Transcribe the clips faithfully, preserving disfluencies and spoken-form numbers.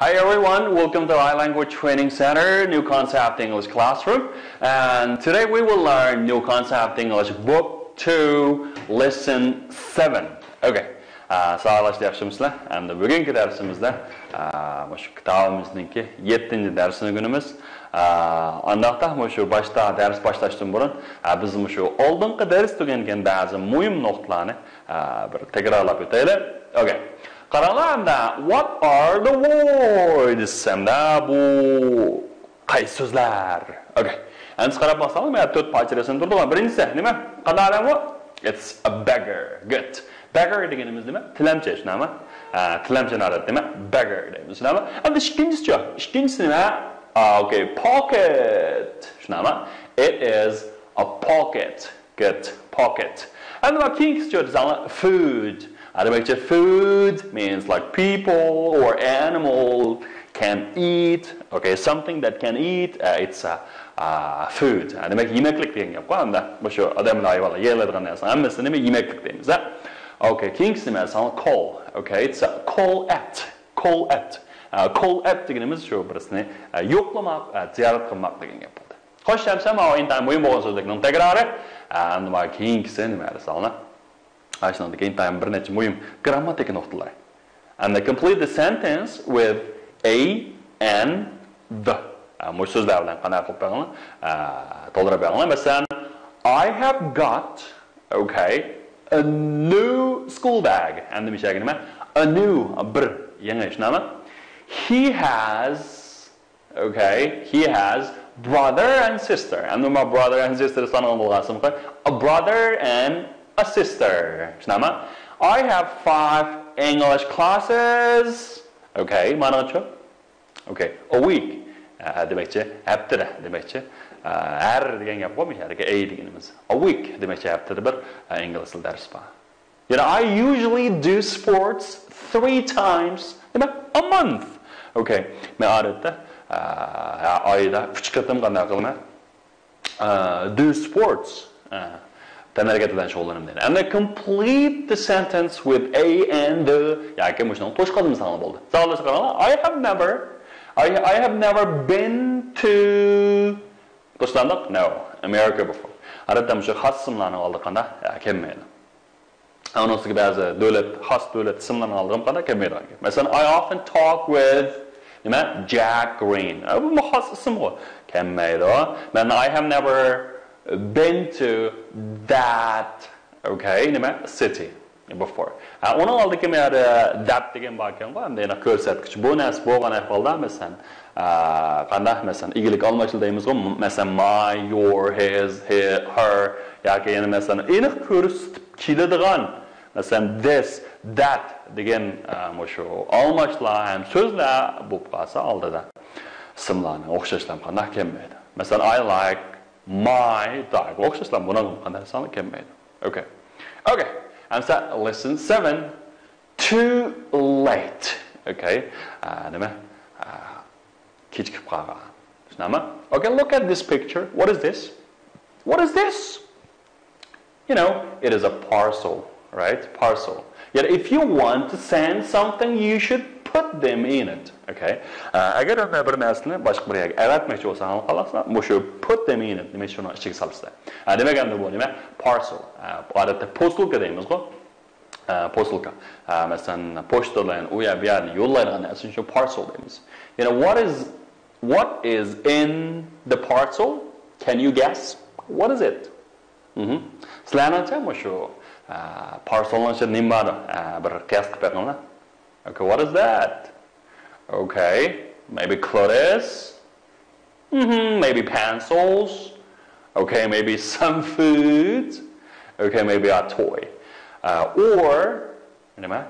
Hi everyone, welcome to iLanguage Training Center, New Concept English Classroom. And today we will learn New Concept English Book two, Lesson seven. Okay. ئا، ساغلاشتا ياخشىمۇسىلەر؟ ئەمدى بۈگۈنكى دەرسىمىزدە، ئا، مۇشۇ كىتابىمىزنىڭكى يەتتىنچى دەرسىنى ئۆگىنىمىز. ئا، ئانداقتا مۇشۇ باشتا دەرس باشلاشتىن بۇرۇن، ئا، بىز مۇشۇ ئالدىنقى دەرستە ئۆگەنگەن بەزى مۇھىم نۇقتىلارنى، ئا، بىر تەكرارلاپ ئۆتەيلى. Okay. قاراڭلار ئەمدى، what are the words؟ ئەمدى بۇ قايسى سۆزلەر؟ Okay. ئەمدى قاراپ باقساڭلار، مانا تۆت پارچە رەسىم تۇرىدۇ. بىرىنچىسى نېمە؟ قانداق ئادەم بۇ؟ It's a beggar. Good. Beggar دېگىنىمىز نېمە؟ تىلەمچى، شۇنداقمۇ؟ ھە، تىلەمچىنى ئادەتتە نېمە؟ Beggar دەيمىز، شۇنداقمۇ؟ ئەمدى ئىككىنچىسىچۇ؟ ئىككىنچىسى نېمە؟ ئا، okay. Pocket. شۇنداقمۇ؟ It is a pocket. Good. Pocket. ئەمدى مانا كېيىنكىسىچۇ دېسەڭلار، food. ھە، دېمەكچى، food means like people or animal can eat. Okay, something that can eat, uh, it's a, uh, food. ھە، دېمەك، يېمەكلىك دېگەن گەپ قوي. ئەمدى مۇشۇ ئادەم بىلەن ھايۋانلار يەيدىغان نەرسە ھەممىسىنى نېمە؟ يېمەكلىك دەيمىز، ھە؟ Okay, كېيىنكىسى نېمە دېسەڭلار، call. Okay, it's a call at. Call at. ئە، call at دېگىنىمىز شۇ بىرسىنى، ئە، يوقلىماق، ئە، زىيارەت قىلماق دېگەن گەپ بولدى. خوش، ئەمسە ماۋۇ ئىنتايىن مۇھىم بولغان سۆزلەرنىڭ تەكرارى. ئە، ئەمدى مانا كېيىنكىسى نېمە دېسەڭلار؟ ئاشۇنىڭدىكى ئىنتايىن بىر نەچچە مۇھىم گرامماتىكا نۇقتىلىرى. And then complete the sentence with a and the. ئە، مۇشۇ سۆزلەر بىلەن قانداق قىلىپ بېرىڭلار؟ ئە، تولدۇرۇپ بېرىڭلار. مەسىلەن، I have got, okay, a new school bag. ئەمدى مۇشۇ يەرگە نېمە؟ A new، بىر، يېڭى، شۇنداقمۇ؟ He has, okay, he has brother and sister. ئەمدى مانا brother and sister سانىغان بولغان ئىسىم قوي. A brother and a sister. شۇنداقمۇ؟ I have five English classes. Okay, مانىچۇ؟ Okay, a week. ئە، دېمەكچى، ھەپتىدە دېمەكچى. ئە، ھەر دېگەن گەپ بولمايدۇ، ھەرگە a دېگىنىمىز. A week دېمەكچى، ھەپتىدە بىر، ئە، ئىنگلىز تىلى دەرس بار. يەنە I usually do sports three times. نېمە؟ A month. Okay. مەن ئادەتتە، ئە، ئايدا ئۈچ قېتىم قانداق قىلىمەن؟ ئە، do sports. ئە، تەنھەرىكەت بىلەن شۇغۇللىنىمەن دەيدۇ. And then complete the sentence with a and the ياكى مۇشۇنىڭ توشقانلىرىنى سالساڭلار بولدى. مىسالغا قاراڭلار. I have never, I, I have never been to، قوشۇلامدۇق؟ No, America before. ئادەتتە مۇشۇ خاس ئىسىملارنىڭ ئالدىغا قانداق؟ يا، كەلمەيدۇ. ئۇنىڭ ئۈستىگە بەزى دۆلەت، خاس دۆلەت ئىسىملىرىنى ئالىدىغان قانداق كەلمەيدىغان گەپ. مەسىلەن، I often talk with، نېمە؟ Jack Green. ئە، بۇمۇ خاس ئىسىمغۇ. كەلمەيدۇ. مەن I have never been to that, okay، نېمە؟ City before. ھە، ئۇنىڭ ئالدىدىكى مەيەردە that دېگەن بار ئىكەنغۇ، ئەمدى يەنە كۆرسەتكۈچ. بۇ نەرسە بولغان ئەھۋالدا، مەسىلەن، ئە، قانداق، مەسىلەن، ئىگىلىك ئالماشلا دەيمىزغۇ، مەسىلەن، my، your، his، he، her ياكى يەنە، مەسىلەن، ئېنىق كۆرسىتىپ كېلىدىغان، مەسىلەن، this، that دېگەن، ئە، مۇشۇ ئالماشلار ھەم سۆزلەر بولۇپ قالسا ئالدىدا، ئىسىملارنى ئوخشاشلام قانداق كەلمەيدۇ. مەسىلەن، I like my dog. ئوخشاشلام بۇنىڭغا قانداق سانلىق كەلمەيدۇ. Okay. Okay. ئەمسە lesson seven. Too late. Okay. ئە، نېمە؟ ئە، كېچىكىپ قالغان. شۇنداقمۇ؟ Okay, look at this picture. What is this? What is this? You know, it is a parcel, right? Parcel. Yet if you want to send something, you should put them in it. Okay. ئە، ئەگەر ئەمدى بىر نەرسىنى باشقا بىر يەرگە ئەۋەتمەكچى بولساڭ، قانداق قىلىسەن؟ مۇشۇ put them in it، نېمە، شۇنىڭ ئىچىگە سالىسەن. ئە، دېمەك، ئەمدى بۇ نېمە؟ Parcel. ئە، ئادەتتە پوسۇلكا دەيمىزغۇ. ئە، پوسۇلكا. ئە، مەسىلەن، پوچتا بىلەن ئۇ يەر، بۇ يەرنى يوللايدىغان نەرسىنى شۇ parcel دەيمىز. يەنە what is، what is in the parcel? Can you guess? What is it? مهم. سىلەرنىڭچە مۇشۇ، ئە، پارسولنىڭ ئىچىدە نېمە بار؟ ئە، بىر قىياس قىلىپ بېقىڭلار. Okay, what is that? Okay, maybe clothes. Mm-hmm, maybe pencils. Okay, maybe some food. Okay, maybe a toy. Uh, or نېمە؟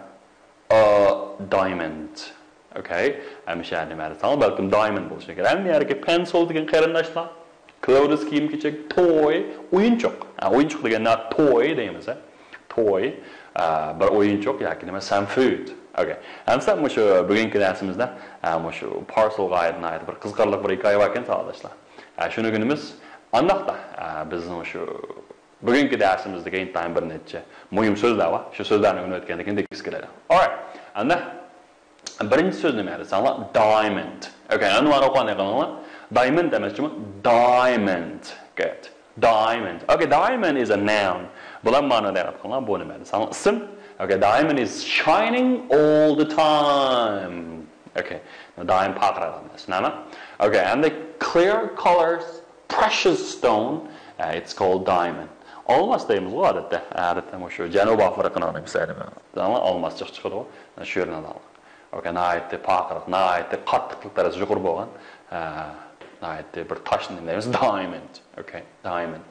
A diamond. Okay. ھەمىشە نېمە دېسەڭلار، بەلكىم diamond بولۇشى كېرەك. ھەممە يەردىكى pencil دېگەن قېرىنداشلار. Clothes، كىيىم-كېچەك، toy، ئويۇنچۇق. ھە، ئويۇنچۇق دېگەندە toy دەيمىز، ھە. Toy، ئە، بىر ئويۇنچۇق ياكى نېمە، some food. Okay. ئەمسە مۇشۇ بۈگۈنكى دەرسىمىزدە، ئە، مۇشۇ parcel غايەت ناھايىتى بىر قىزىقارلىق بىر ھېكايە بار ئىكەن، ساۋاقداشلار. ئە، شۇنى ئۆگىنىمىز. ئانداقتا، ئە، بىزنىڭ شۇ بۈگۈنكى دەرسىمىزدىكى ئىنتايىن بىر نەچچە مۇھىم سۆزلەر بار. شۇ سۆزلەرنى ئۆگىنىۋەتكەندىن كېيىن دېگۈسى كېلىدۇ. Alright. ئەمدى بىرىنچى سۆز نېمە دېسەڭلار؟ Diamond. Okay، ئۇنۋان ئوقۇغان قىلىڭلار. Diamond ئەمەس، جۇمۇ؟ Diamond. Good. Diamond. Okay, diamond is a noun. بۇلار مانا دەپ قىلىڭلار، بۇ نېمە دېسەڭلار؟ ئىسىم. Okay, diamond is shining all the time. Okay، دائىم پارقىرايدىغان نەرسە، نېمە؟ Okay, and the clear colors precious stone, uh, it's called diamond. ئالماس دەيمىزغۇ ئادەتتە. ئادەتتە مۇشۇ جەنۇبىي ئافرىقىنىڭ نېمىسى، ئالماس جىق چىقىدۇ. شۇ يەرنىڭ Okay، ناھايىتى پارقىراق، ناھايىتى قاتتىقلىق دەرىجىسى يۇقىرى بولغان، ئە، ناھايىتى بىر تاشنى دەيمىز، diamond. Okay، diamond.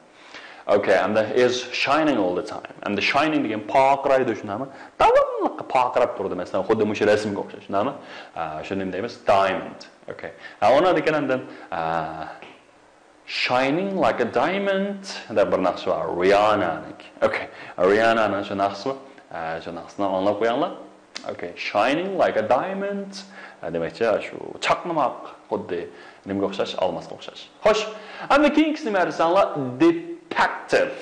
Okay، and the is shining all the time. And the shining دېگەن پارقىرايدۇ، شۇنداقمۇ؟ داۋاملىق پارقىراپ تۇرىدۇ، مەسىلەن، خۇددى مۇشۇ رەسىمگە ئوخشاش، شۇنداقمۇ؟ ئە، شۇنى نېمە دەيمىز؟ Diamond. Okay. ھە، ئۇنىڭدىن كېيىن ئاندىن، ئە، Shining like a diamond دەپ بىر ناخشا بار، رىيانانىڭكى. Okay، رىيانانىڭ شۇ ناخشىسى بار. ئە، شۇ ناخشىسىنى ئاڭلاپ قويۇڭلار. Okay، shining like a diamond. ئە، دېمەكچى، شۇ چاقنىماق، خۇددى نېمىگە ئوخشاش؟ ئالماسقا ئوخشاش. خوش، ئەمدى كېيىنكىسى نېمە دېسەڭلار؟ Detective.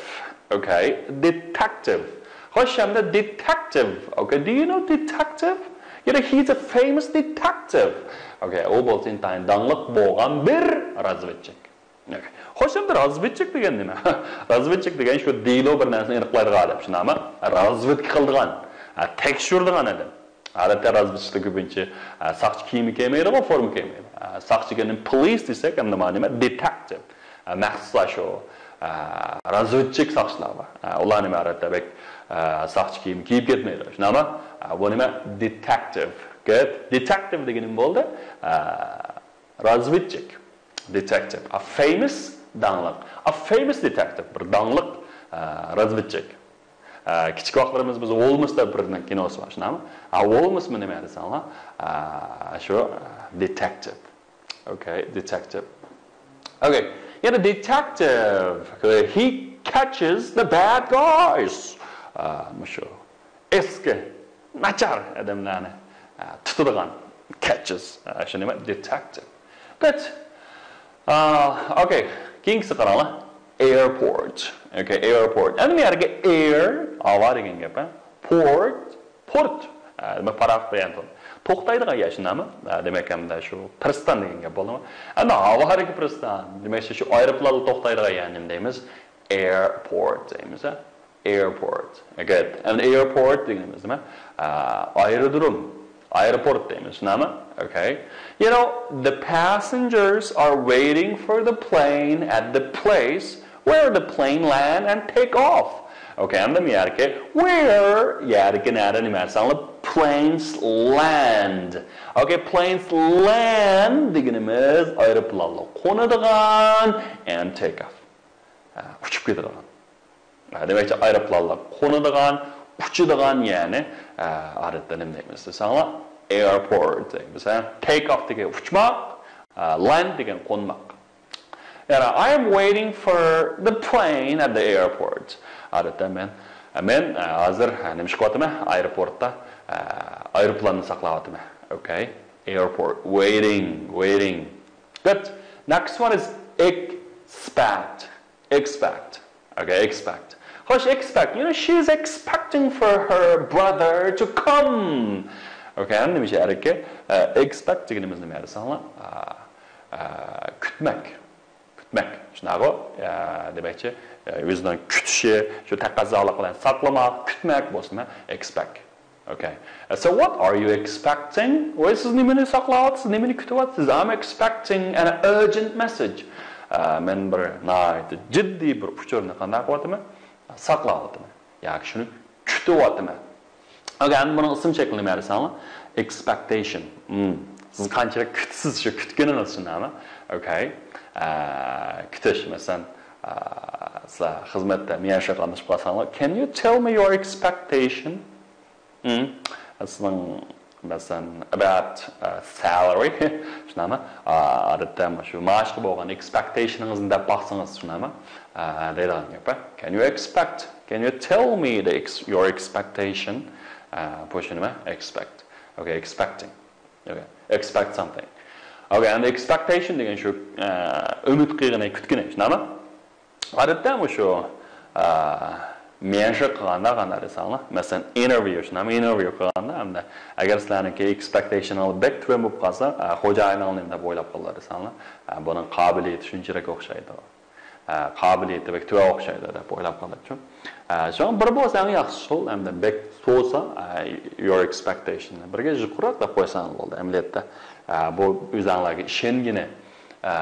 Okay، detective. خوش، ئەمدى detective. Okay, do you know detective? You know, he's a famous detective. Okay، ئۇ بولسا ئىنتايىن داڭلىق بولغان بىر رازۋېدچىك. خوش، ئەمدى رازۋېدچىك دېگەن نېمە؟ رازۋېدچىك دېگەن شۇ دېلو، بىر نەرسىنى ئېنىقلايدىغان ئادەم، شۇنداقمۇ؟ رازۋېدكا قىلىدىغان، ھە، تەكشۈرىدىغان ئادەم. ئادەتتە رازۋېدچىكلار كۆپىنچە، ھە، ساقچى كىيىمى كىيمەيدىغۇ، فورما كىيمەيدۇ. ھە، ساقچى دېگەندىن پولىس دېسەك، ئەمدى مانا نېمە؟ دېتەكتىپ. ھە، مەخسۇس شۇ، ھە، رازۋېدچىك ساقچىلار بار. ھە، ئۇلار نېمە ئادەتتە بەك، ھە، ساقچى كىيىمى كىيىپ كەتمەيدۇ. شۇنداقمۇ؟ ھە، بۇ نېمە؟ دېتەكتىپ. گۇد. دېتەكتىپ دېگىنىم بولدى. ھە، رازۋېدچىك. Detective. A famous، داڭلىق. A famous detective، بىر داڭلىق، ئە، رازۋېدچىك. ئە، كىچىك ۋاقىتلىرىمىز بىز ھولمس دەپ بىر كىنوسى بار، شۇنداقمۇ؟ ئە، ھولمسمۇ نېمە دېسەڭلار؟ ئە، شۇ، detective. Okay، detective. Okay، يەنە detective. He catches the bad guys. ئە، مۇشۇ. ئەسكى، ناچار ئادەملەرنى، ئە، تۇتىدىغان، catches، ئە، شۇ نېمە؟ Detective. Good. ئە، okay. كېيىنكىسى قاراڭلار. Airport. Okay، airport. ئەمدى بۇ يەرگە air، ھاۋا دېگەن گەپ، ھە؟ Port، پورت. ئە، دېمەك، پاراخوت دېگەن تۇر. توختايدىغان يەر شۇنداقمۇ؟ ئە، دېمەك، ئەمدى شۇ پىرىستان دېگەن گەپ بولدىمۇ؟ ئەمدى ھاۋادىكى پىرىستان، دېمەك، شۇ ئايروپىلانلار توختايدىغان يەرنى نېمە دەيمىز؟ Airport دەيمىز، ھە؟ Airport. Good. And airport دېگىنىمىز نېمە؟ ئە، ئايرودروم. ئايروپورت دەيمىز، شۇنداقمۇ؟ Okay. You know, the passengers are waiting for the plane at the place where the plane land and take off. Okay، ئەمدى بۇ يەرگە where، يەرگە نەدە نېمە دېسەڭلار؟ Planes land. Okay، planes land دېگىنىمىز ئايروپىلانلار قونىدىغان and take off. ئە، ئۇچۇپ كېتىدىغان. ئە، دېمەكچى، ئايروپىلانلار قونىدىغان، ئۇچىدىغان يەرنى، ئە، ئادەتتە نېمە دەيمىز دېسەڭلار؟ Airport دەيمىز، ھە؟ Take off دېگەن ئۇچماق، ئە، land دېگەن قونماق. يەنە، I am waiting for the plane at the airport. ئادەتتە مەن، مەن، ئە، ھازىر، ئە، نېمە ئىش قىلىۋاتىمەن؟ ئايروپورتتا، ئە، ئايروپىلاننى ساقلاۋاتىمەن. Okay. Airport. Waiting, waiting. Good. Next one is expect. Expect. Okay, expect. خوش، expect. You know, she's expecting for her brother to come. Okay، ئەمدى نېمە ئىش ئەركە؟ ئە، expect دېگىنىمىز نېمە دېسەڭلار؟ ئە، ئە، كۈتمەك. كۈتمەك. شۇنداقغۇ؟ ئە، دېمەكچى، ئە، ئۆزىنىڭ كۈتۈشى، شۇ تەقەززالىق بىلەن ساقلىماق، كۈتمەك بولسىمۇ، expect. Okay. So what are you expecting? ۋاي، سىز نېمىنى ساقلاۋاتىسىز، نېمىنى كۈتۈۋاتىسىز؟ I'm expecting an urgent message. ئە، مەن بىر ناھايىتى جىددىي بىر ئۇچۇرنى قانداق قىلىۋاتىمەن؟ ساقلاۋاتىمەن. ياكى شۇنى كۈتۈۋاتىمەن. Okay، ئەمدى بۇنىڭ ئىسىم شەكلى نېمە دېسەڭلار؟ Expectation. Hmm. سىز قانچىلىك كۈتىسىز، شۇ كۈتكىنىڭىز شۇنداقمۇ؟ Okay. ئە، كۈتۈش، مەسىلەن، ئە، سىلەر خىزمەتتە مىيەشە قاتنىشىپ قالساڭلار، can you tell me your expectation? Hmm. سىزنىڭ، مەسىلەن، about، ئە، salary، شۇنداقمۇ؟ ئە، ئادەتتە شۇ مائاشقا بولغان expectationىڭىزنى دەپ باقسىڭىز، شۇنداقمۇ؟ ئە، دەيدىغان گەپ، ھە؟ Can you expect? Can you tell me the ex-, your expectation? ئە، بۇ شۇ نېمە؟ Expect. Okay, expecting. Okay, expect something. Okay, and expectation دېگەن شۇ، ئە، ئۈمىد قىلغىنى، كۈتكىنى، شۇنداقمۇ؟ ئادەتتە مۇشۇ، ئە، مېنشىن قىلغاندا قانداق دېسەڭلار، مەسىلەن، ئىنتېرۋيۇ، شۇنداقمۇ؟ ئىنتېرۋيۇ قىلغاندا ھەمدە ئەگەر سىلەرنىڭكى ئېكسپېكتېيشنىڭلار بەك تۆۋەن بولۇپ قالسا، ئە، خوجايىنىڭلار نېمە دەپ ئويلاپ قالىدۇ دېسەڭلار، ئە، بۇنىڭ قابىلىيىتى شۇنچىلىك ئوخشايدۇ. ئە، قابىلىيىتى بەك تۆۋەن ئوخشايدۇ دەپ ئويلاپ قالىدۇچۇ. ئە، شۇڭا بىر بولسا ئەڭ ياخشىسى شۇ، ھەمدە بەك سوۋۇسا، ئە، your expectation بىرگە يۇقىرىراق دەپ قويساڭلار بولدى ئەمەلىيەتتە. ئە، بۇ ئۆزەڭلارغا ئىشەنگىنى، ئە،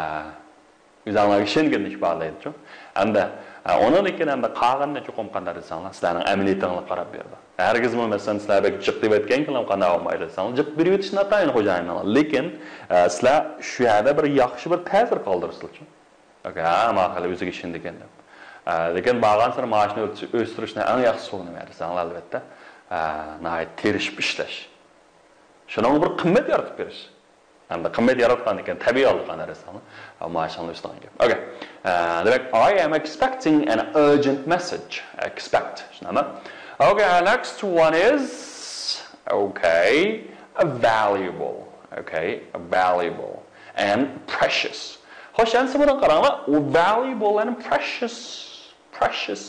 ئۆزەڭلارغا ئىشەنگىنىنى ئىپادىلەيدۇچۇ. ھەمدە، ئە، ئۇنىڭدىن كېيىن ھەمدە قالغىنىنى چوقۇم قانداق دېسەڭلار، سىلەرنىڭ ئەمەلىيىتىڭلارغا قاراپ بېرىدۇ. ھەرگىزمۇ، مەسىلەن، سىلەر بەك جىق دېيىۋەتكەنكىنلار قانداق بولمايدۇ دېسەڭلار، جىق بېرىۋېتىش ناتايىن خوجايىننىڭلار. لېكىن، ئە، سىلەر شۇ يەردە بىر ياخشى بىر تەسىر قالدۇرىسىلەرچۇ. ئوكەي، ھا، ماقۇل، ئۆزىگە ئىشىنىدىكەن دەپ. ئە، لېكىن بارغانسېرى مائاشنى ئۆس-، ئۆستۈرۈشنىڭ ئەڭ ياخشى ئۇسۇلى نېمە دېسەڭلار، ئەلۋەتتە، ئە، ناھايىتى تىرىشىپ ئىشلەش. شۇنىڭغا بىر قىممەت يارىتىپ بېرىش. ئەمدى قىممەت ياراتقاندىن كېيىن تەبىئىي ھالدا قانداق دېسەڭلار، مائاشىڭلار ئۆسىدىغان گەپ. ئوكەي. ئە، دېمەك، I am expecting an urgent message. Expect. شۇنداقمۇ؟ Okay, our next one is, okay, valuable. Okay, valuable and precious. خوش، ئەمسە بۇنى قاراڭلار. Valuable and precious. Precious.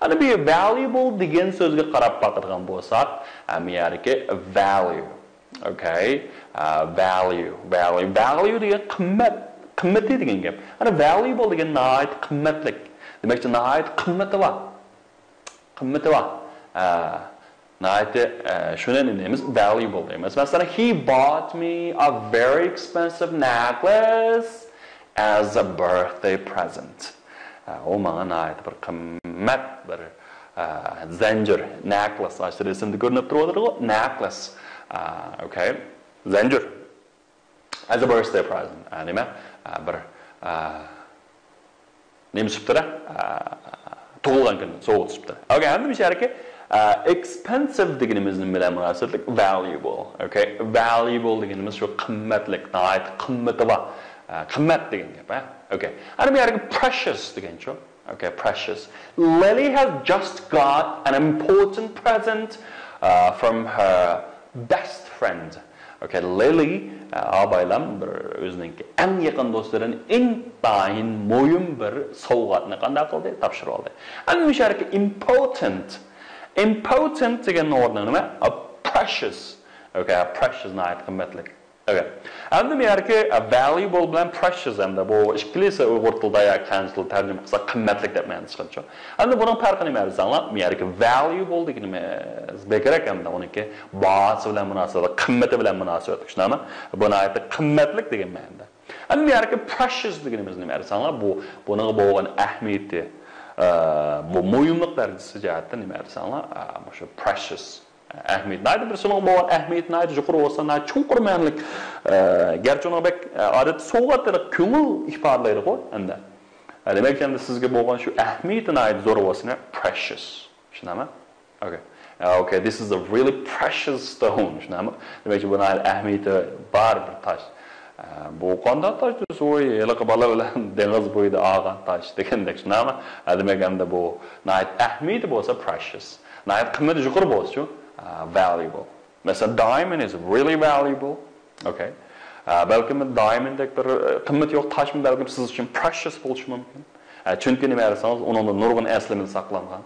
ئەنە بۇ valuable دېگەن سۆزگە قاراپ باقىدىغان بولساق، ئە، بۇ يەردىكى value. Okay. ئە، value. Value. Value دېگەن قىممەت. قىممىتى دېگەن گەپ. ئەنە valuable دېگەن ناھايىتى قىممەتلىك. دېمەكچى، ناھايىتى قىممىتى بار. قىممىتى بار. ئە، ناھايىتى، ئە، شۇنى نېمە دەيمىز؟ Valuable دەيمىز. مەسىلەن، he bought me a very expensive necklace as a birthday present. ئە، ئۇ ماڭا ناھايىتى بىر قىممەت بىر، ئە، زەنجىر، necklace، ئاشۇ رەسىمدە كۆرۈنۈپ تۇرۇۋاتىدىغۇ، necklace. ئە، okay. زەنجىر. As a birthday present. ئە، نېمە؟ ئە، بىر، ئە، نېمە سۈپىتىدە؟ ئە، تۇغۇلغان كۈن سوۋغىتى سۈپىتىدە. Okay، ئەمدى مۇشۇ يەردىكى، ئە، expensive دېگىنىمىز نېمە بىلەن مۇناسىۋەتلىك؟ Valuable. Okay، valuable دېگىنىمىز شۇ قىممەتلىك، ناھايىتى قىممىتى بار. ئە، قىممەت دېگەن گەپ، ھە؟ Okay. ئەنە بۇ يەردىكى precious دېگەنچۇ؟ Okay, precious. Lily has just got an important present, uh, from her best friend. Okay, Lily، ئە، ئابايلام بىر ئۆزىنىڭكى ئەڭ يېقىن دوستلىرىدىن ئىنتايىن مۇھىم بىر سوۋغاتنى قانداق قىلدى؟ تاپشۇرۇۋالدى. ئەنە مۇشۇ يەردىكى important. Important دېگەننىڭ ئورنىغا نېمە؟ ئە، precious. Okay، precious ناھايىتى قىممەتلىك. Okay. ئەمدى بۇ يەردىكى، ئە، valuable بىلەن precious ئەمدى بۇ ئىككىلىسى ئۇيغۇر تىلىدا ياكى خەنزۇ تىلىدا تەرجىمە قىلساق قىممەتلىك دەپ مەنىسى چىقىدىچۇ. ئەمدى بۇنىڭ پەرقى نېمە دېسەڭلار، بۇ يەردىكى valuable دېگىنىمىز بەكرەك ئەمدى ئۇنىڭكى باھاسى بىلەن مۇناسىۋەتلىك، قىممىتى بىلەن مۇناسىۋەتلىك، شۇنداقمۇ؟ بۇ ناھايىتى قىممەتلىك دېگەن مەنىدە. ئەمدى بۇ يەردىكى precious دېگىنىمىز نېمە دېسەڭلار، بۇ، بۇنىڭغا بولغان ئەھمىيىتى، ئە، بۇ مۇھىملىق دەرىجىسى جەھەتتىن نېمە دېسەڭلار، ئە، مۇشۇ precious. ئەھمىيەت. ناھايىتى بىرسىنىڭ بولغان ئەھمىيىتى ناھايىتى يۇقىرى بولسا، ناھايىتى چوڭقۇر مەنىلىك، ئە، گەرچە ئۇنىڭ بەك، ئە، ئادەتتە سوۋغات دېگەن كۆڭۈل ئىپادىلەيدىغۇ ئەمدى. ئە، دېمەك، ئەمدى سىزگە بولغان شۇ ئەھمىيىتى ناھايىتى زور بولسا، precious. شۇنداقمۇ؟ Okay. ئە، okay, this is a really precious stone. شۇنداقمۇ؟ دېمەككى، بۇ ناھايىتى ئەھمىيىتى بار بىر تاش. ئە، بۇ قانداق تاش دېسە، ۋوي، ھېلىقى بالا بىلەن دېڭىز بويىدا ئالغان تاش دېگەندەك، شۇنداقمۇ؟ ئە، دېمەك، ئەمدى بۇ ناھايىتى ئەھمىيىتى بولسا precious. ناھايىتى قىممىتى يۇقىرى بولسىچۇ، ئە، valuable. مەسىلەن، diamond is really valuable. Okay. ئە، بەلكىم diamond دەك بىر، ئە، قىممىتى يوق تاشمۇ بەلكىم سىز ئۈچۈن precious بولۇشى مۇمكىن. ئە، چۈنكى نېمە دېسىڭىز، ئۇنىڭدا نۇرغۇن ئەسلىمىلەر ساقلانغان.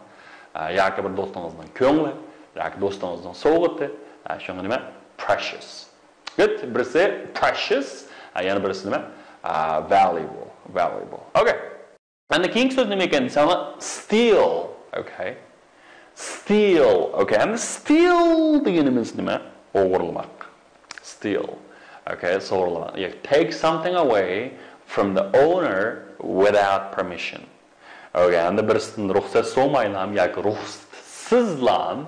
ئە، ياكى بىر دوستىڭىزنىڭ كۆڭلى، ياكى دوستىڭىزنىڭ سوۋغىتى. ئە، شۇڭا نېمە؟ Precious. Good. بىرسى precious، ئە، يەنە بىرسى نېمە؟ ئە، valuable. Valuable. Okay. ئەمدى كېيىنكى سۆز نېمە ئىكەن دېسەڭلار، steal. Okay. Steal. Okay. ئەمدى steal دېگىنىمىز نېمە؟ ئوغرىلىماق. Steal. Okay، سورىلىماق. You take something away from the owner without permission. Okay، ئەمدى بىرسىدىن رۇخسەت سورىمايلا ياكى رۇخسەتسىزلا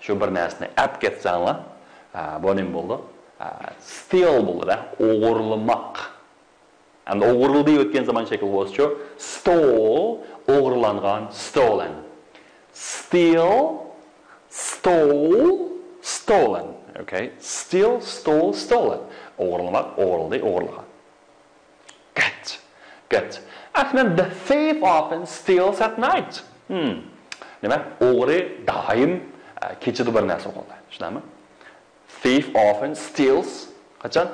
شۇ بىر نەرسىنى ئەپ كەتسەڭلار، ئە، بۇ نېمە بولىدۇ؟ ئە، steal بولىدۇ، ئوغرىلىماق. ئەمدى ئوغرىلدى ئۆتكەن زامان شەكلى بولسىچۇ؟ Stole، ئوغرىلانغان، stolen. Steal، stole، stolen. Okay? Steal، stole، stolen. ئوغرىلىماق، ئوغرىلدى، ئوغرىلىغان. Good. Good. ئەسلەن، the thief often steals at night. Hmm. نېمە؟ ئوغرى دائىم، ئە، كېچىدە بىر نەرسە ئوغرىلايدۇ. شۇنداقمۇ؟ Thief often steals. قاچان؟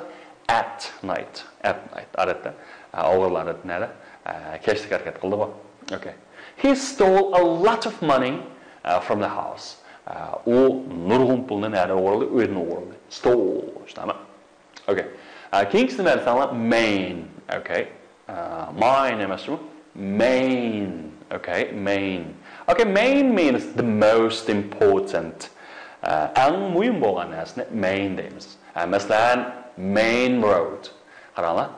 At night. At night. ئادەتتە، ئە، ئوغرىلار ئادەتتە نەدە؟ ئە، كەچلىك ھەرىكەت قىلىدىغۇ. Okay. He stole a lot of money from the house. ئۇ نۇرغۇن پۇلنى نەدىن ئوغرىلىدى؟ ئۆيدىن ئوغرىلىدى. Stole. شۇنداقمۇ؟ Okay. كېيىنكىسىنى بەرسەڭلار، main. Okay. Main ئەمەس شۇ. Main. Okay, main. Okay, main means the most important. ئەڭ مۇھىم بولغان نەرسىنى main دەيمىز. مەسىلەن، main road. قاراڭلار،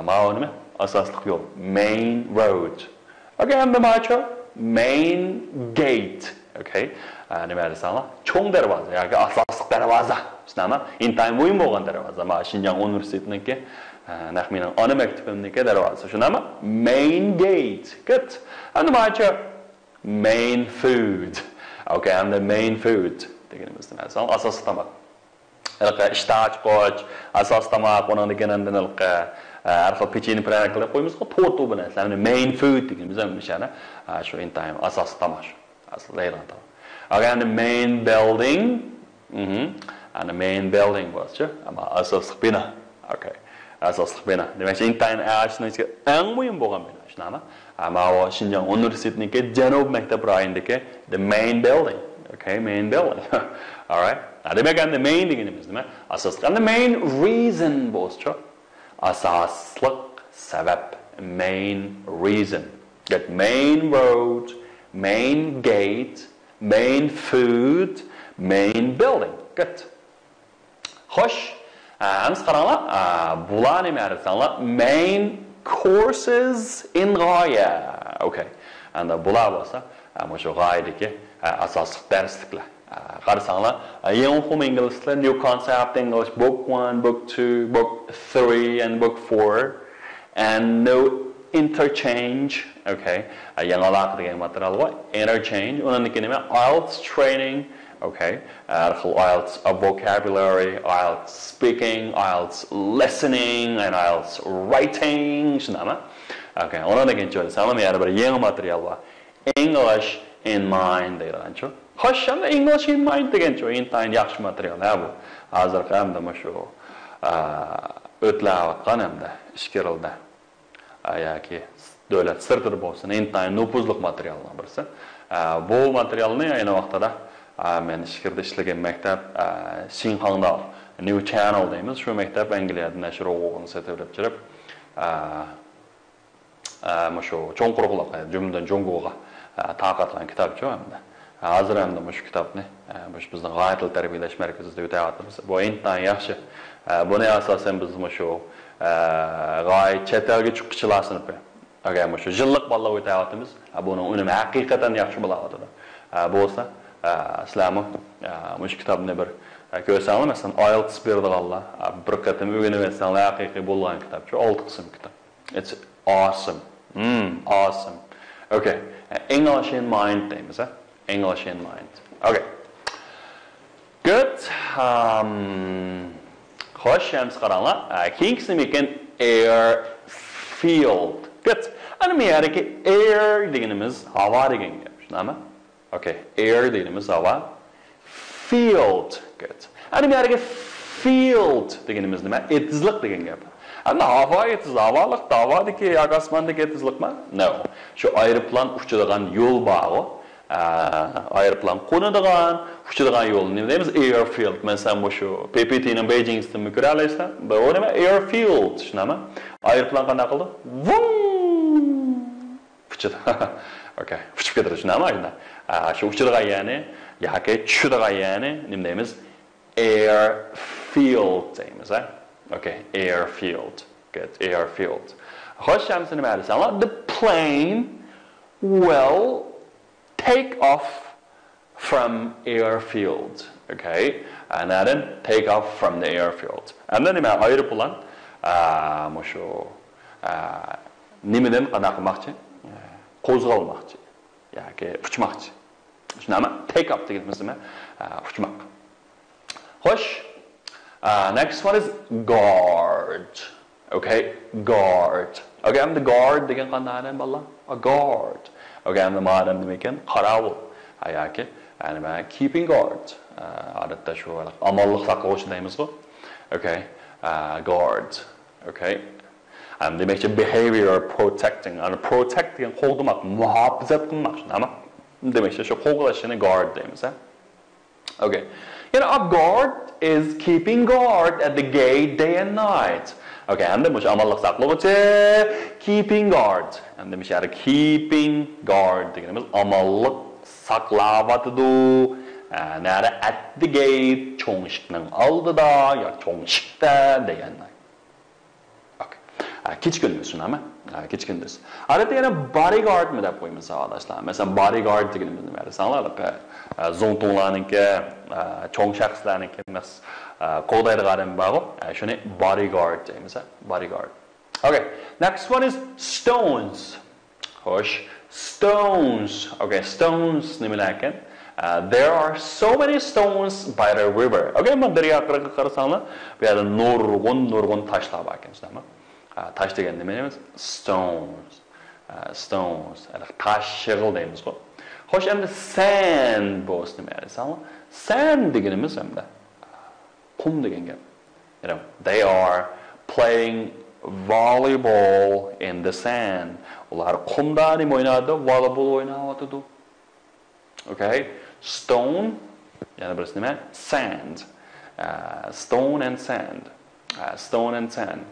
ماۋۇ نېمە؟ ئاساسلىق يول. Main road. Okay, ئەمدى ماچۇ، main gate. Okay. نېمە دېسەڭلار؟ چوڭ دەرۋازا ياكى ئاساسلىق دەرۋازا. شۇنداقمۇ؟ ئىنتايىن مۇھىم بولغان دەرۋازا. مانا شىنجاڭ ئۇنىۋېرسىتېتىنىڭكى، نەق مېنىڭ ئانا مەكتىپىمنىڭكى دەرۋازىسى. شۇنداقمۇ؟ Main gate. Good. ئەمدى ماچۇ، main food. Okay, ئەمدى main food دېگىنىمىز نېمە دېسەڭلار؟ ئاساسلىق تاماق. ھېلىقى ئىشتىھا ئاچقۇچ، ئاساسلىق تاماق، ئۇنىڭدىن كېيىن ئاندىن ھېلىقى، ھەر خىل پېچىنە پىرەنىكلەر قويىمىزغۇ، تورت بۇ نەرسىلەرنى main food دېگىنىمىز ھەم مۇشۇ. شۇ ئىنتايىن ئاساسلىق تاماق شۇ. ئاساسلىق دەيدىغان تاماق. ئەگەر ئەمدى main building، ئەمدى main building بولسىچۇ، ئەمما ئاساسلىق بىنا. Okay. ئاساسلىق بىنا. دېمەكچى، ئىنتايىن ئاشۇنىڭ ئىچىدە ئەڭ مۇھىم بولغان بىنا. شۇنداقمۇ؟ ماۋۇ شىنجاڭ ئۇنىۋېرسىتېتىنىڭكى جەنۇبىي مەكتەپ رايونىدىكى the main building. Okay, main building. Alright. دېمەك، ئەمدى main دېگىنىمىز نېمە؟ ئاساسلىق. ئەمدى main reason بولسىچۇ؟ ئاساسلىق سەۋەب. Main reason. Good. Main road, main gate, main food, main building. Good. خوش. ئەمسە قاراڭلار، بۇلار نېمە دېسەڭلار؟ Main courses in غايە. Okay. ئەمدى بۇلار بولسا مۇشۇ غايىدىكى ئاساسلىق دەرسلىكلەر. قارىساڭلار، يېڭى ئۇقۇم ئىنگلىز تىلى، new concept English, book one, book two, book three and book four. And new interchange. Okay. يېڭى ئالاقە دېگەن ماتېرىيال بار. Interchange. ئۇنىڭدىن كېيىن نېمە؟ IELTS training. Okay. ھەر خىل IELTS vocabulary, IELTS speaking, IELTS listening and IELTS writing. شۇنداقمۇ؟ Okay. ئۇنىڭدىن كېيىن چۆلسەڭلار، يەنە بىر يېڭى ماتېرىيال بار. English in Mind دەيدىغانچۇ. خوش، ئەمدى English in Mind دېگەنچۇ، ئىنتايىن ياخشى ماتېرىيال ھە بۇ. ھازىرقى ئەمدى مۇشۇ ئۆتلەۋاتقان ئەمدى ئىچكىرىلدە ياكى دۆلەت سىرتىدا بولسۇن، ئىنتايىن نوپۇزلۇق ماتېرىيالنىڭ بىرسى. بۇ ماتېرىيالنى ئەينى ۋاقتىدا مەن ئىچكىرىدە ئىشلىگەن مەكتەپ، شىنخاڭدا New Channel دەيمىز، شۇ مەكتەپ ئەنگلىيەدىن نەشر ھوقۇقىنى سېتىۋېلىپ چىرىپ، مۇشۇ چوڭ قۇرۇقلۇق، جۈملىدىن جۇڭگوغا تارقاتقان كىتابچۇ ئەمدى. ھازىر ئەمدى مۇشۇ كىتابنى مۇشۇ بىزنىڭ غايە تىل تەربىيەلەش مەركىزىدە ئۆتەۋاتىمىز. بۇ ئىنتايىن ياخشى. بۇنى ئاساسەن بىز مۇشۇ غايە چەت ئەلگە چىققۇچىلار سىنىپى، ئەگەر مۇشۇ يىللىق بالىلار ئۆتەۋاتىمىز. بۇنىڭ ئۈنۈمى ھەقىقەتەن ياخشى بولاۋاتىدۇ. بولسا سىلەرمۇ مۇشۇ كىتابنى بىر كۆرسەڭلار، مەسىلەن، ئايېلتس بېرىدىغانلار، بىر قېتىم ئۆگىنىۋەتسەڭلار، ھەقىقىي بولغان كىتابچۇ، ئالتە قىسىم كىتاب. It's awesome. Hmm, awesome. Okay. English in Mind دەيمىز، ھە؟ English in Mind. Okay. Good. خوش، ئەمسە قاراڭلار. كېيىنكىسى نېمىكەن؟ Airfield. Good. ئەنە بۇ يەردىكى air دېگىنىمىز ھاۋا دېگەن گەپ. شۇنداقمۇ؟ Okay. Air دېگىنىمىز ھاۋا. Field. Good. ئەنە بۇ يەردىكى field دېگىنىمىز نېمە؟ ئېتىزلىق دېگەن گەپ. ئەمدى ھاۋا ئېتىز، ھاۋالىق، ھاۋادىكى ياكى ئاسماندىكى ئېتىزلىقمۇ؟ No. شۇ ئايروپىلان ئۇچىدىغان يول بارغۇ. ئايروپىلان قونىدىغان، ئۇچىدىغان يولنى نېمە دەيمىز؟ Airfield. مەسىلەن، مۇشۇ پى پى تىنىڭ بېيجىڭسىدىنمۇ كۆرەلەيسىلەر. بۇ نېمە؟ Airfield. شۇنداقمۇ؟ ئايروپىلان قانداق قىلىدۇ؟ ۋۇڭ! ئۇچىدۇ. Okay. ئۇچۇپ كېتىدۇ، شۇنداقمۇ؟ شۇنداق. شۇ ئۇچىدىغان يەرنى ياكى چۈشىدىغان يەرنى نېمە دەيمىز؟ Airfield دەيمىز، ھە؟ Okay. Airfield. Good. Airfield. خوش، ئەمسە نېمە دېسەڭلار؟ The plane will take off from airfield. Okay. And then take off from the airfield. ئەمدى نېمە؟ ئايروپىلان مۇشۇ نېمىدىن قانداق قىلماقچى؟ قوزغالماقچى ياكى ئۇچماقچى. شۇنداقمۇ؟ Take off دېگىنىمىز نېمە؟ ئۇچماق. خوش. Next one is guard. Okay, guard. Okay, ئەمدى guard دېگەن قانداق ئادەم بالىلار؟ A guard. Okay, ئەمدى مۇ ئادەم نېمە ئىكەن؟ قاراۋۇل. ھە، ياكى، يەنى مەن keeping guard. ئادەتتە شۇ ئامانلىق ساقلىغۇچى دەيمىزغۇ. Okay, guard. Okay. ئەمدى دېمەكچى behavior protecting. ئەنە protect دېگەن قوغدىماق، مۇھاپىزەت قىلماق، شۇنداقمۇ؟ دېمەكچى، شۇ قوغلاشنى guard دەيمىز، ھە؟ Okay. يەنە a guard is keeping guard at the gate day and night. Okay، ئەمدى مۇشۇ ئامانلىق ساقلىغۇچى، keeping guard. ئەمدى مۇشۇ يەردە keeping guard دېگىنىمىز ئامانلىق ساقلاۋاتىدۇ. ئە، نەرە at the gate، چوڭ ئىشىكنىڭ ئالدىدا ياكى چوڭ ئىشىكتە day and night. Okay. ئە، كېچە كۈندۈز شۇنداقمۇ؟ ئە، كېچە كۈندۈز. ئادەتتە يەنە bodyguard مۇ دەپ قويىمىز ساۋاقداشلار. مەسىلەن، bodyguard دېگىنىمىز نېمە دېسەڭلار، ئە، زۇڭتۇڭلارنىڭكى، ئە، چوڭ شەخسلەرنىڭكى ئەمەس، ئە، قوغدايدىغان ئادەم بارغۇ. ئە، شۇنى bodyguard دەيمىز، ھە؟ Bodyguard. Okay. Next one is stones. خوش. Stones. Okay, stones نېمىلەركەن؟ Uh, there are so many stones by the river. Okay, مانا دەريا قىرىغىغا قارىساڭلار، بۇ يەردە نۇرغۇن، نۇرغۇن تاشلار بار ئىكەن، شۇنداقمۇ؟ Uh, تاش دېگەن نېمە دەيمىز؟ Stones. Uh, stones. ھېلىقى تاش شېغىل دەيمىزغۇ. خوش، ئەمدى sand بولسا نېمە دېسەڭلار؟ Sand دېگىنىمىز ئەمدى قۇم دېگەن گەپ. You know, they are playing volleyball in the sand. ئۇلار قۇمدا نېمە ئويناۋاتىدۇ؟ ۋالىبول ئويناۋاتىدۇ. Okay. Stone. يەنە بىرسى نېمە؟ Sand. Uh, stone and sand. Uh, stone and sand.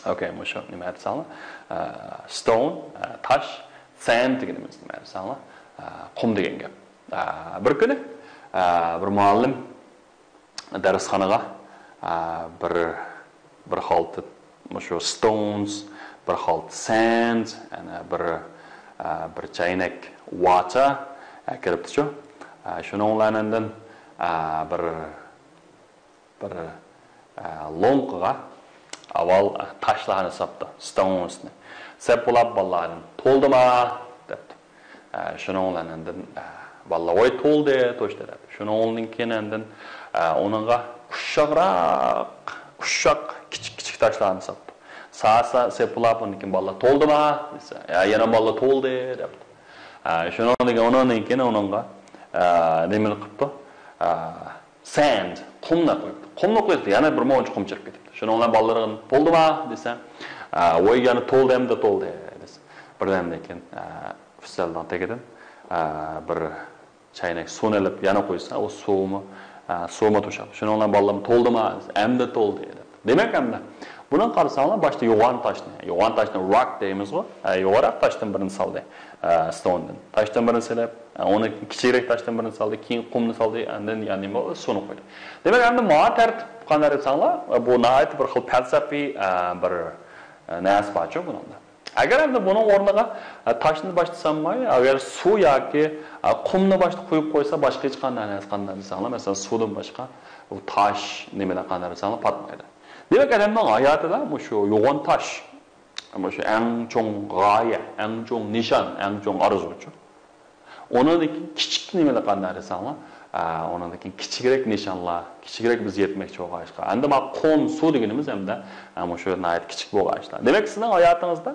Okay، مۇشۇ نېمە دېسەڭلار؟ Uh, stone, uh, تاش. Sand دېگىنىمىز نېمە دېسەڭلار؟ Uh, قۇم دېگەن گەپ. Uh, بىر كۈنى، uh، بىر مۇئەللىم دەرسخانىغا، ئە، بىر، بىر خالتا مۇشۇ stones، بىر خالتا sand، يەنە بىر، ئە، بىر چەينەك water، ئە، كىرىپتىچۇ. ئە، شۇنىڭ بىلەن ئاندىن، ئە، بىر، بىر، ئە، لوڭقىغا ئاۋۋال تاشلارنى ساپتۇ، stones نى. سەپ بولاپ بالىلاردىن «تولدىما؟» دەپتۇ. ئە، شۇنىڭ بىلەن ئاندىن، ئە، بالىلار «ۋاي، تولدى، توشتى» دەپ. شۇنىڭدىن كېيىن ئاندىن، ئە، ئۇنىڭغا ئۇششاقراق، ئۇششاق كىچىك، كىچىك تاشلارنى ساپتۇ. سا-، سا-، سېپىلاپ ئۇنىڭدىن كېيىن بالىلار «تولدىما؟» دېسە، يا، يەنە بالىلار «تولدى» دەپتۇ. ئە، شۇنىڭدىن كېيىن، ئۇنىڭدىن كېيىن ئۇنىڭغا، ئە، نېمىنى قىپتۇ؟ ئە، sand، قۇمنى قويۇپتۇ. قۇمنى قويۇپتۇ، يەنە بىر مۇنچە قۇم چىقىپ كېتىپتۇ. شۇنىڭ بىلەن بالىلىرىغا «تولدىما؟» دېسە، ئە، «ۋاي، يەنە تولدى، ئەمدى تولدى» دېسە. بىردەمدىن كېيىن، ئە، ئۈستەلنىڭ تېگىدىن، ئە، بىر چەينەك سۇنى ئېلىپ يەنە قۇيسا، ئۇ سۇمۇ، ئە، سۇمۇ توشاتتى. شۇنىڭ بىلەن بالىلىرىمۇ «تولدىما؟» دېسە، «ئەمدى تولدى» دەپتۇ. دېمەك، ئەمدى بۇنىڭغا قارىساڭلار، باشتا يوغان تاشنى، يوغان تاشنى rock دەيمىزغۇ، ئە، يوغانراق تاشتىن بىرنى سالدى، ئە، stone دىن. تاشتىن بىرنى سېلىپ، ئە، ئۇنى كىچىكرەك تاشتىن بىرنى سالدى، كېيىن قۇمنى سالدى، ئاندىن يەنە نېمە، سۇنى قويدى. دېمەك، ئەمدى مانا تەرتىپ قانداق دېسەڭلار، بۇ ناھايىتى بىر خىل پەلسەپىي، ئە، بىر، ئە، نەرسە بارچۇ بۇنىڭدا. ئەگەر ئەمدى بۇنىڭ ئورنىغا، ئە، تاشنى باشتا سالماي، ئەگەر سۇ ياكى، ئە، قۇمنى باشتا قۇيۇپ قويسا، باشقا ھېچقانداق نەرسە قانداق دېسەڭلار، مەسىلەن، سۇدىن باشقا، بۇ تاش نېمىلەر قانداق دېسەڭلار پاتمايدۇ. دېمەك، ئادەمنىڭ ھاياتىدا مۇشۇ يوغان تاش، مۇشۇ ئەڭ چوڭ غايە، ئەڭ چوڭ نىشان، ئەڭ چوڭ ئارزۇچۇ. ئۇنىڭدىن كېيىن كىچىك نېمىلەر قانداق دېسەڭلار، ئە، ئۇنىڭدىن كېيىن كىچىكرەك نىشانلار، كىچىكرەك بىز يەتمەكچى بولغان ئىشقا. ئەمدى ما قۇم، سۇ دېگىنىمىز ئەمدى، ئە، مۇشۇ ناھايىتى كىچىك بولغان ئىشلار. دېمەك، سىزنىڭ ھاياتىڭىزدا،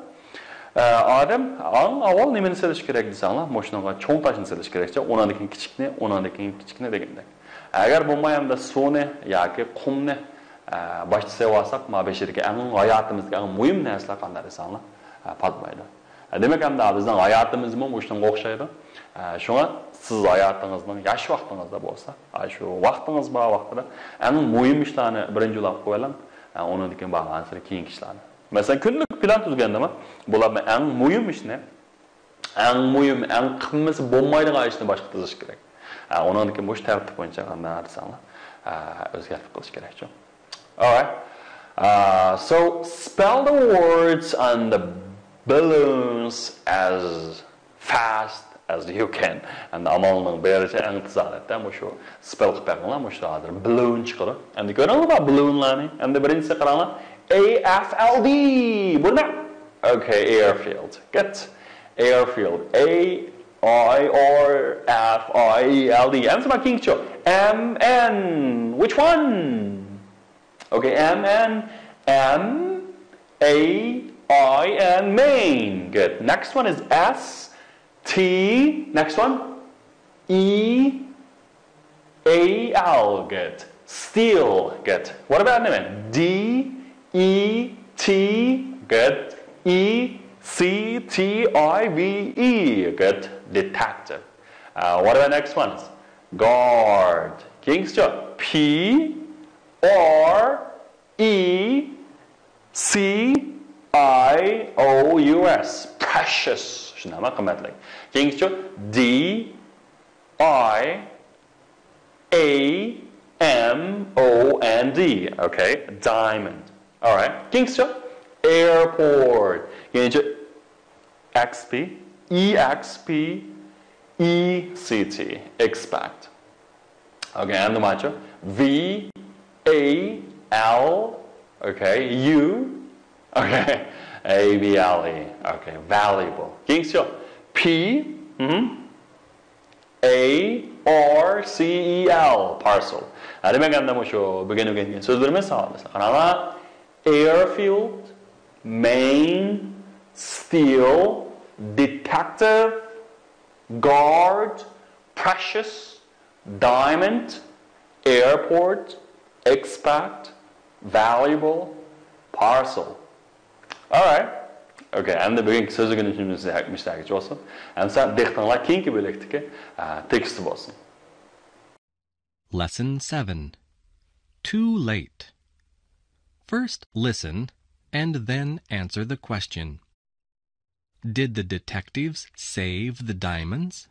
ئە، ئادەم ئەڭ ئاۋۋال نېمىنى سېلىش كېرەك دېسەڭلار، مۇشۇنىڭغا چوڭ تاشنى سېلىش كېرەكچە، ئۇنىڭدىن كېيىن كىچىكنى، ئۇنىڭدىن كېيىن كىچىكنى دېگەندەك. ئەگەر بولماي ئەمدى سۇنى ياكى قۇمنى، ئە، باشتا سېلىۋالساق، ما بېشىدىكى ئەڭ ھاياتىمىزدىكى ئەڭ مۇھىم نەرسىلەر قانداق دېسەڭلار، ئە، پاتمايدۇ. دېمەك، ئەمدى بىزنىڭ ھاياتىمىزمۇ مۇشۇنىڭغا ئوخشايدۇ. شۇڭا سىز ھاياتىڭىزنىڭ ياش ۋاقتىڭىزدا بولسا، شۇ ۋاقتىڭىز بار ۋاقتىدا ئەڭ مۇھىم ئىشلارنى بىرىنچى ئويلاپ قويۇۋېلىڭ. ئۇنىڭدىن كېيىن بارغانسېرى كېيىنكى ئىشلارنى. مەسىلەن، كۈندىلىك پىلان تۈزگەندىمۇ، بۇلارنىڭ ئەڭ مۇھىم ئىشنى، ئەڭ مۇھىم، ئەڭ قىممىتى بولمايدىغان ئىشنى باشقا تىزىش كېرەك. ئۇنىڭدىن كېيىن مۇشۇ تەرتىپ بويىچە قانداق دېسەڭلار، ئۆزگەرتىپ قىلىش كېرەكچۇ. Alright. Uh, so spell the words on the balloons as fast as you can. ئەمدى ئامالنىڭ بېرىچە ئەڭ تېز ھالەتتە مۇشۇ spell قىلىپ بېقىڭلار، مۇشۇ ھازىر balloon چىقىدۇ. ئەمدى كۆرۈڭلار balloonلارنى. ئەمدى بىرىنچىسى قاراڭلار. A F L D. بۇ نېمە؟ Okay, airfield. Good. Airfield. A I R F I E L D. ئەمدى ما كېيىنكىچۇ. M N. Which one? Okay, M N, M A I N, main. Good. Next one is S T. Next one, E A L. Good. Steel. Good. What about name? D E T. Good. E C T I V E. Good. Detective. Uh, what about next one? Guard. كېيىنكىسىچۇ? P R E C I O U S. Precious. شۇنداقمۇ؟ قىممەتلىك. كېيىنكىچۇ؟ D I A M O N D. Okay. Diamond. All right. كېيىنكىچۇ؟ Airport. كېيىنكىچۇ؟ X P, E X P, E C T, expect. Okay, and the macho. V A L, okay, U, okay, A B L E, okay, valuable. كېيىنكىچۇ؟ P, mhm, A R C E L, parcel. ھە، دېمەك، ئەمدى مۇشۇ بۈگۈن ئۆگەنگەن سۆزلىرىمىز ساغلام. قاراڭلار. Airfield, main, steel, detective, guard, precious, diamond, airport, expect, valuable, parcel. Alright. Okay, ئەمدى بۈگۈنكى سۆزلۈكىنى مۇشتەگىچە بولسۇن. ئەمسە دىققىتىڭلار كېيىنكى بۆلەكتىكى، ئە، تېكىستتە بولسۇن. Lesson seven. Too late. First listen and then answer the question. Did the detectives save the diamonds?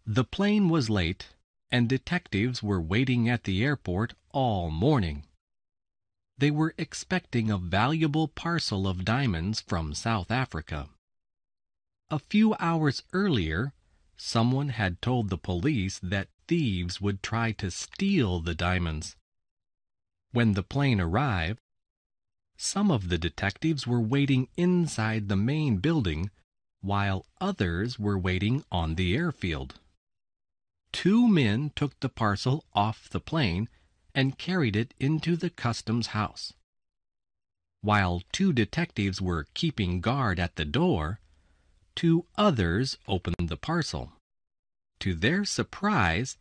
The plane was late, and detectives were waiting at the airport all morning. They were expecting a valuable parcel of diamonds from South Africa. A few hours earlier, someone had told the police that thieves would try to steal the diamonds. When the plane arrived, some of the detectives were waiting inside the main building while others were waiting on the airfield. Two men took the parcel off the plane and carried it into the customs house. While two detectives were keeping guard at the door, two others opened the parcel. To their surprise,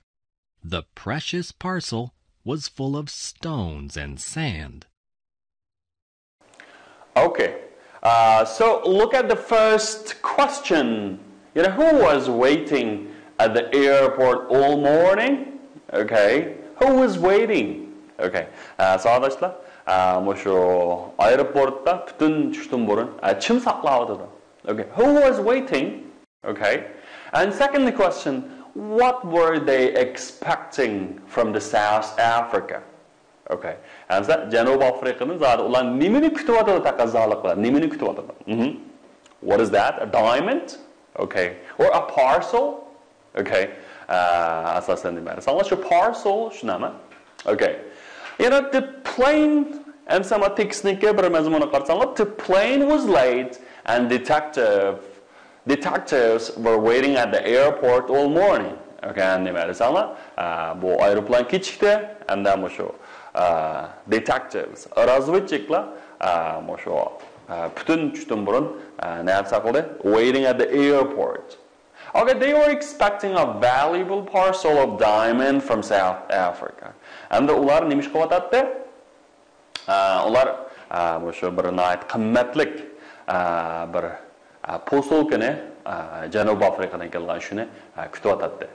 the precious parcel was full of stones and sand. Okay. Uh, so look at the first question. You know, who was waiting at the airport all morning? Okay. Who was waiting? Okay. Uh, ساۋاقداشلار، uh, مۇشۇ ئايروپورتتا پۈتۈن چۈشتىن بۇرۇن، uh, كىم ساقلاۋاتىدۇ؟ Okay. Who was waiting? Okay. And second question, what were they expecting from the South Africa? Okay. ئەمسە جەنۇبىي ئافرىقىدىن زادى ئۇلار نېمىنى كۈتۈۋاتىدۇ، تەقەززالىق بىلەن نېمىنى كۈتۈۋاتىدۇ؟ Mhm. What is that? A diamond? Okay. Or a parcel? Okay. ئاساسەن نېمە دېسەڭلار، شۇ parcel، شۇنداقمۇ؟ Okay. You know, the plane، ئەمسە ما تېكىستنىڭكى بىر مەزمۇنىغا قارىساڭلار، the plane was late and detective Detectives were waiting at the airport all morning. Okay, نېمە دېسەڭلار، ئە، بۇ ئايروپىلان كېچىكتى، ھەمدە مۇشۇ، ئە، detectives، رازۋېدچىكلار، ئە، مۇشۇ، ئە، پۈتۈن چۈشتىن بۇرۇن، ئە، نەدە ساقلىدى؟ Waiting at the airport. Okay, they were expecting a valuable parcel of diamond from South Africa. ھەمدە ئۇلار نېمە ئىش قىلىۋاتاتتى؟ ئە، ئۇلار، ئە، مۇشۇ بىر ناھايىتى قىممەتلىك، ئە، بىر، ئە، پوسۇلكىنى، ئە، جەنۇبىي ئافرىقىدىن كەلگەن شۇنى، ئە، كۈتۈۋاتاتتى.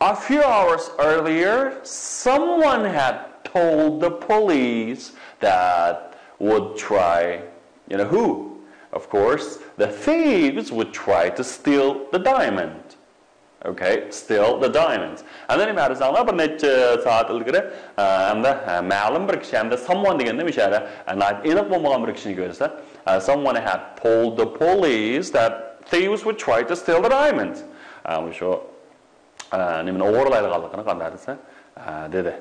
A few hours earlier, someone had told the police that would try, you know who? Of course, the thieves would try to steal the diamond. Okay, steal the diamonds. ئەمدى نېمە دېسەڭلار، بىر نەچچە سائەت ئىلگىرى، ئە، ئەمدى، ئە، مەلۇم بىر كىشى، ئەمدى someone دېگەندە مۇشۇ يەردە، ئە، ناھايىتى ئېنىق بولمىغان بىر كىشىنى كۆرسە، ئە، someone had told the police that thieves would try to steal the diamonds. ئە، مۇشۇ، ئە، نېمىنى ئوغرىلايدىغانلىقىنى قانداق دېسە، ئە، دېدى.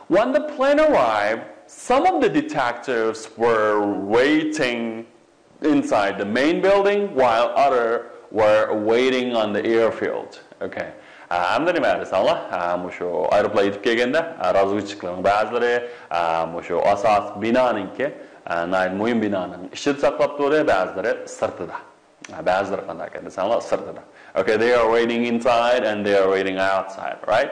When the plane arrived, some of the detectives were waiting inside the main building while other were waiting on the airfield. Okay. ئە، ئەمدى نېمە دېسەڭلار، ئە، مۇشۇ ئايروپىلان يېتىپ كەلگەندە، ئە، رازۋېدچىكلارنىڭ بەزىلىرى، ئە، مۇشۇ ئاساسىي بىنانىڭكى، ئە، ناھايىتى مۇھىم بىنانىڭ ئىچىدە ساقلاپ تۇردى، بەزىلىرى سىرتىدا. بەزىلىرى قانداق ئىكەن دېسەڭلار، سىرتىدا. Okay, they are waiting inside and they are waiting outside, right?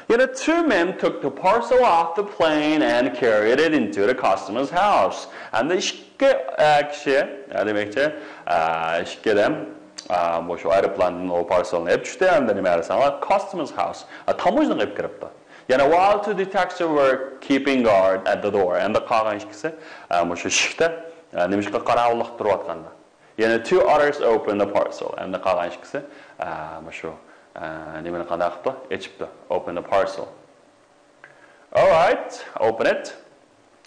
You know, two men took the parcel off the plane and carried it into the customer's house. ئەمدى ئىككى، ئە، كىشى، ئە، دېمەكچى، ئە، ئىككى ئادەم، ئا، مۇشۇ ئايروپىلاندىن ئۇ پارسېلنى ئېلىپ چۈشتى، ئەمدى نېمە دېسەڭلار، customs house، ئا، تاموژنىغا ئېلىپ كىرىپتۇ. يەنە while two detectives were keeping guard at the door، ئەمدى قالغان ئىككىسى، ئا، مۇشۇ ئىشىكتە، ئا، نېمە ئىشقا قاراۋۇللۇق تۇرۇۋاتقاندا. يەنە two others opened the parcel، ئەمدى قالغان ئىككىسى، ئا، مۇشۇ، ئا، نېمىنى قانداق قىپتۇ؟ ئېچىپتۇ. Open the parcel. All right, open it.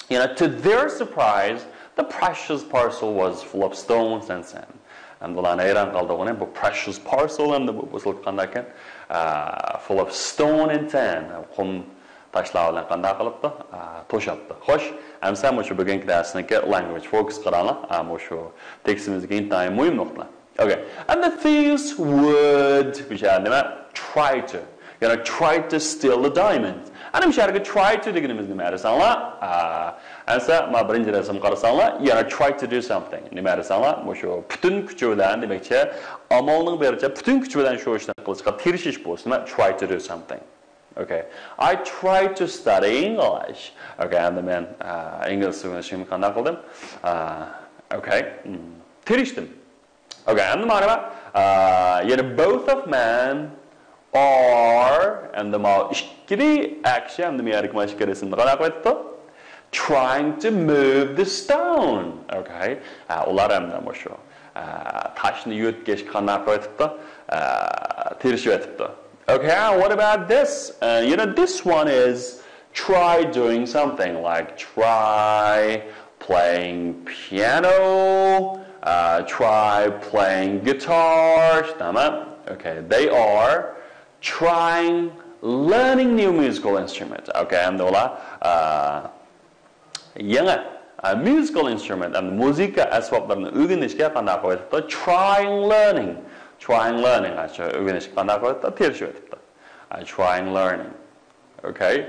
يەنە to their surprise, the precious parcel was full of stones and sand. ئەمدى ئۇلارنى ھەيران قالدۇرغىنى بۇ precious parcel، ئەمدى بۇ بۇزۇلۇپ قانداكەن، ئا، full of stone and sand، قۇم تاشلار بىلەن قانداق قىلىپتۇ؟ ئا، توشاپتۇ. خوش، ئەمسە مۇشۇ بۈگۈنكى دەرسنىڭكى language focus قاراڭلار. ئا، مۇشۇ تېكىستىمىزدىكى ئىنتايىن مۇھىم نۇقتىلار. Okay. And the thieves would، بۇ يەردە نېمە؟ Try to. يەنى try to steal the diamond. ئەنە مۇشۇ يەردىكى try to دېگىنىمىز نېمە دېسەڭلار؟ ئا، ئەمسە ما بىرىنچى رەسىمگە قارىساڭلار، يەنە try to do something. نېمە دېسەڭلار؟ مۇشۇ پۈتۈن كۈچى بىلەن، دېمەكچى، ئامالنىڭ بېرىچە پۈتۈن كۈچى بىلەن شۇ ئىشنى قىلىشقا تىرىشىش بولسا، نېمە؟ Try to do something. Okay. I try to study English. Okay، ئەمدى مەن، ئا، ئىنگلىز تىلىنى ئۆگىنىشكە قانداق قىلدىم؟ ئا، okay. Hmm. تىرىشتىم. Okay، ئەمدى مانا، ئا، يەنە both of men are، ئەمدى ما ئىككىلى ئەكشى، ئەمدى مەيەركى ما ئىككى رەسىمدە قانداق قىلىۋېتىپتۇ؟ Trying to move the stone. Okay. ئا، ئۇلار ئەمدى مۇشۇ، ئا، تاشنى يۆتكەشكە قانداق قىلىۋېتىپتۇ؟ ئا، تىرىشىۋېتىپتۇ. Okay, and what about this? Uh, you know, this one is try doing something like try playing piano, uh, try playing guitar. تمام؟ Okay, they are trying learning new musical instrument. Okay, ئەمدى ئۇلار، uh, يېڭى، uh, musical instrument، ئەمدى مۇزىكا ئەسۋابلىرىنى ئۆگىنىشكە قانداق قىلىۋېتىپتۇ؟ Trying learning. Trying learning. ئاشۇ ئۆگىنىشكە قانداق قىلىۋېتىپتۇ؟ تىرىشىۋېتىپتۇ. Uh, trying learning. Okay.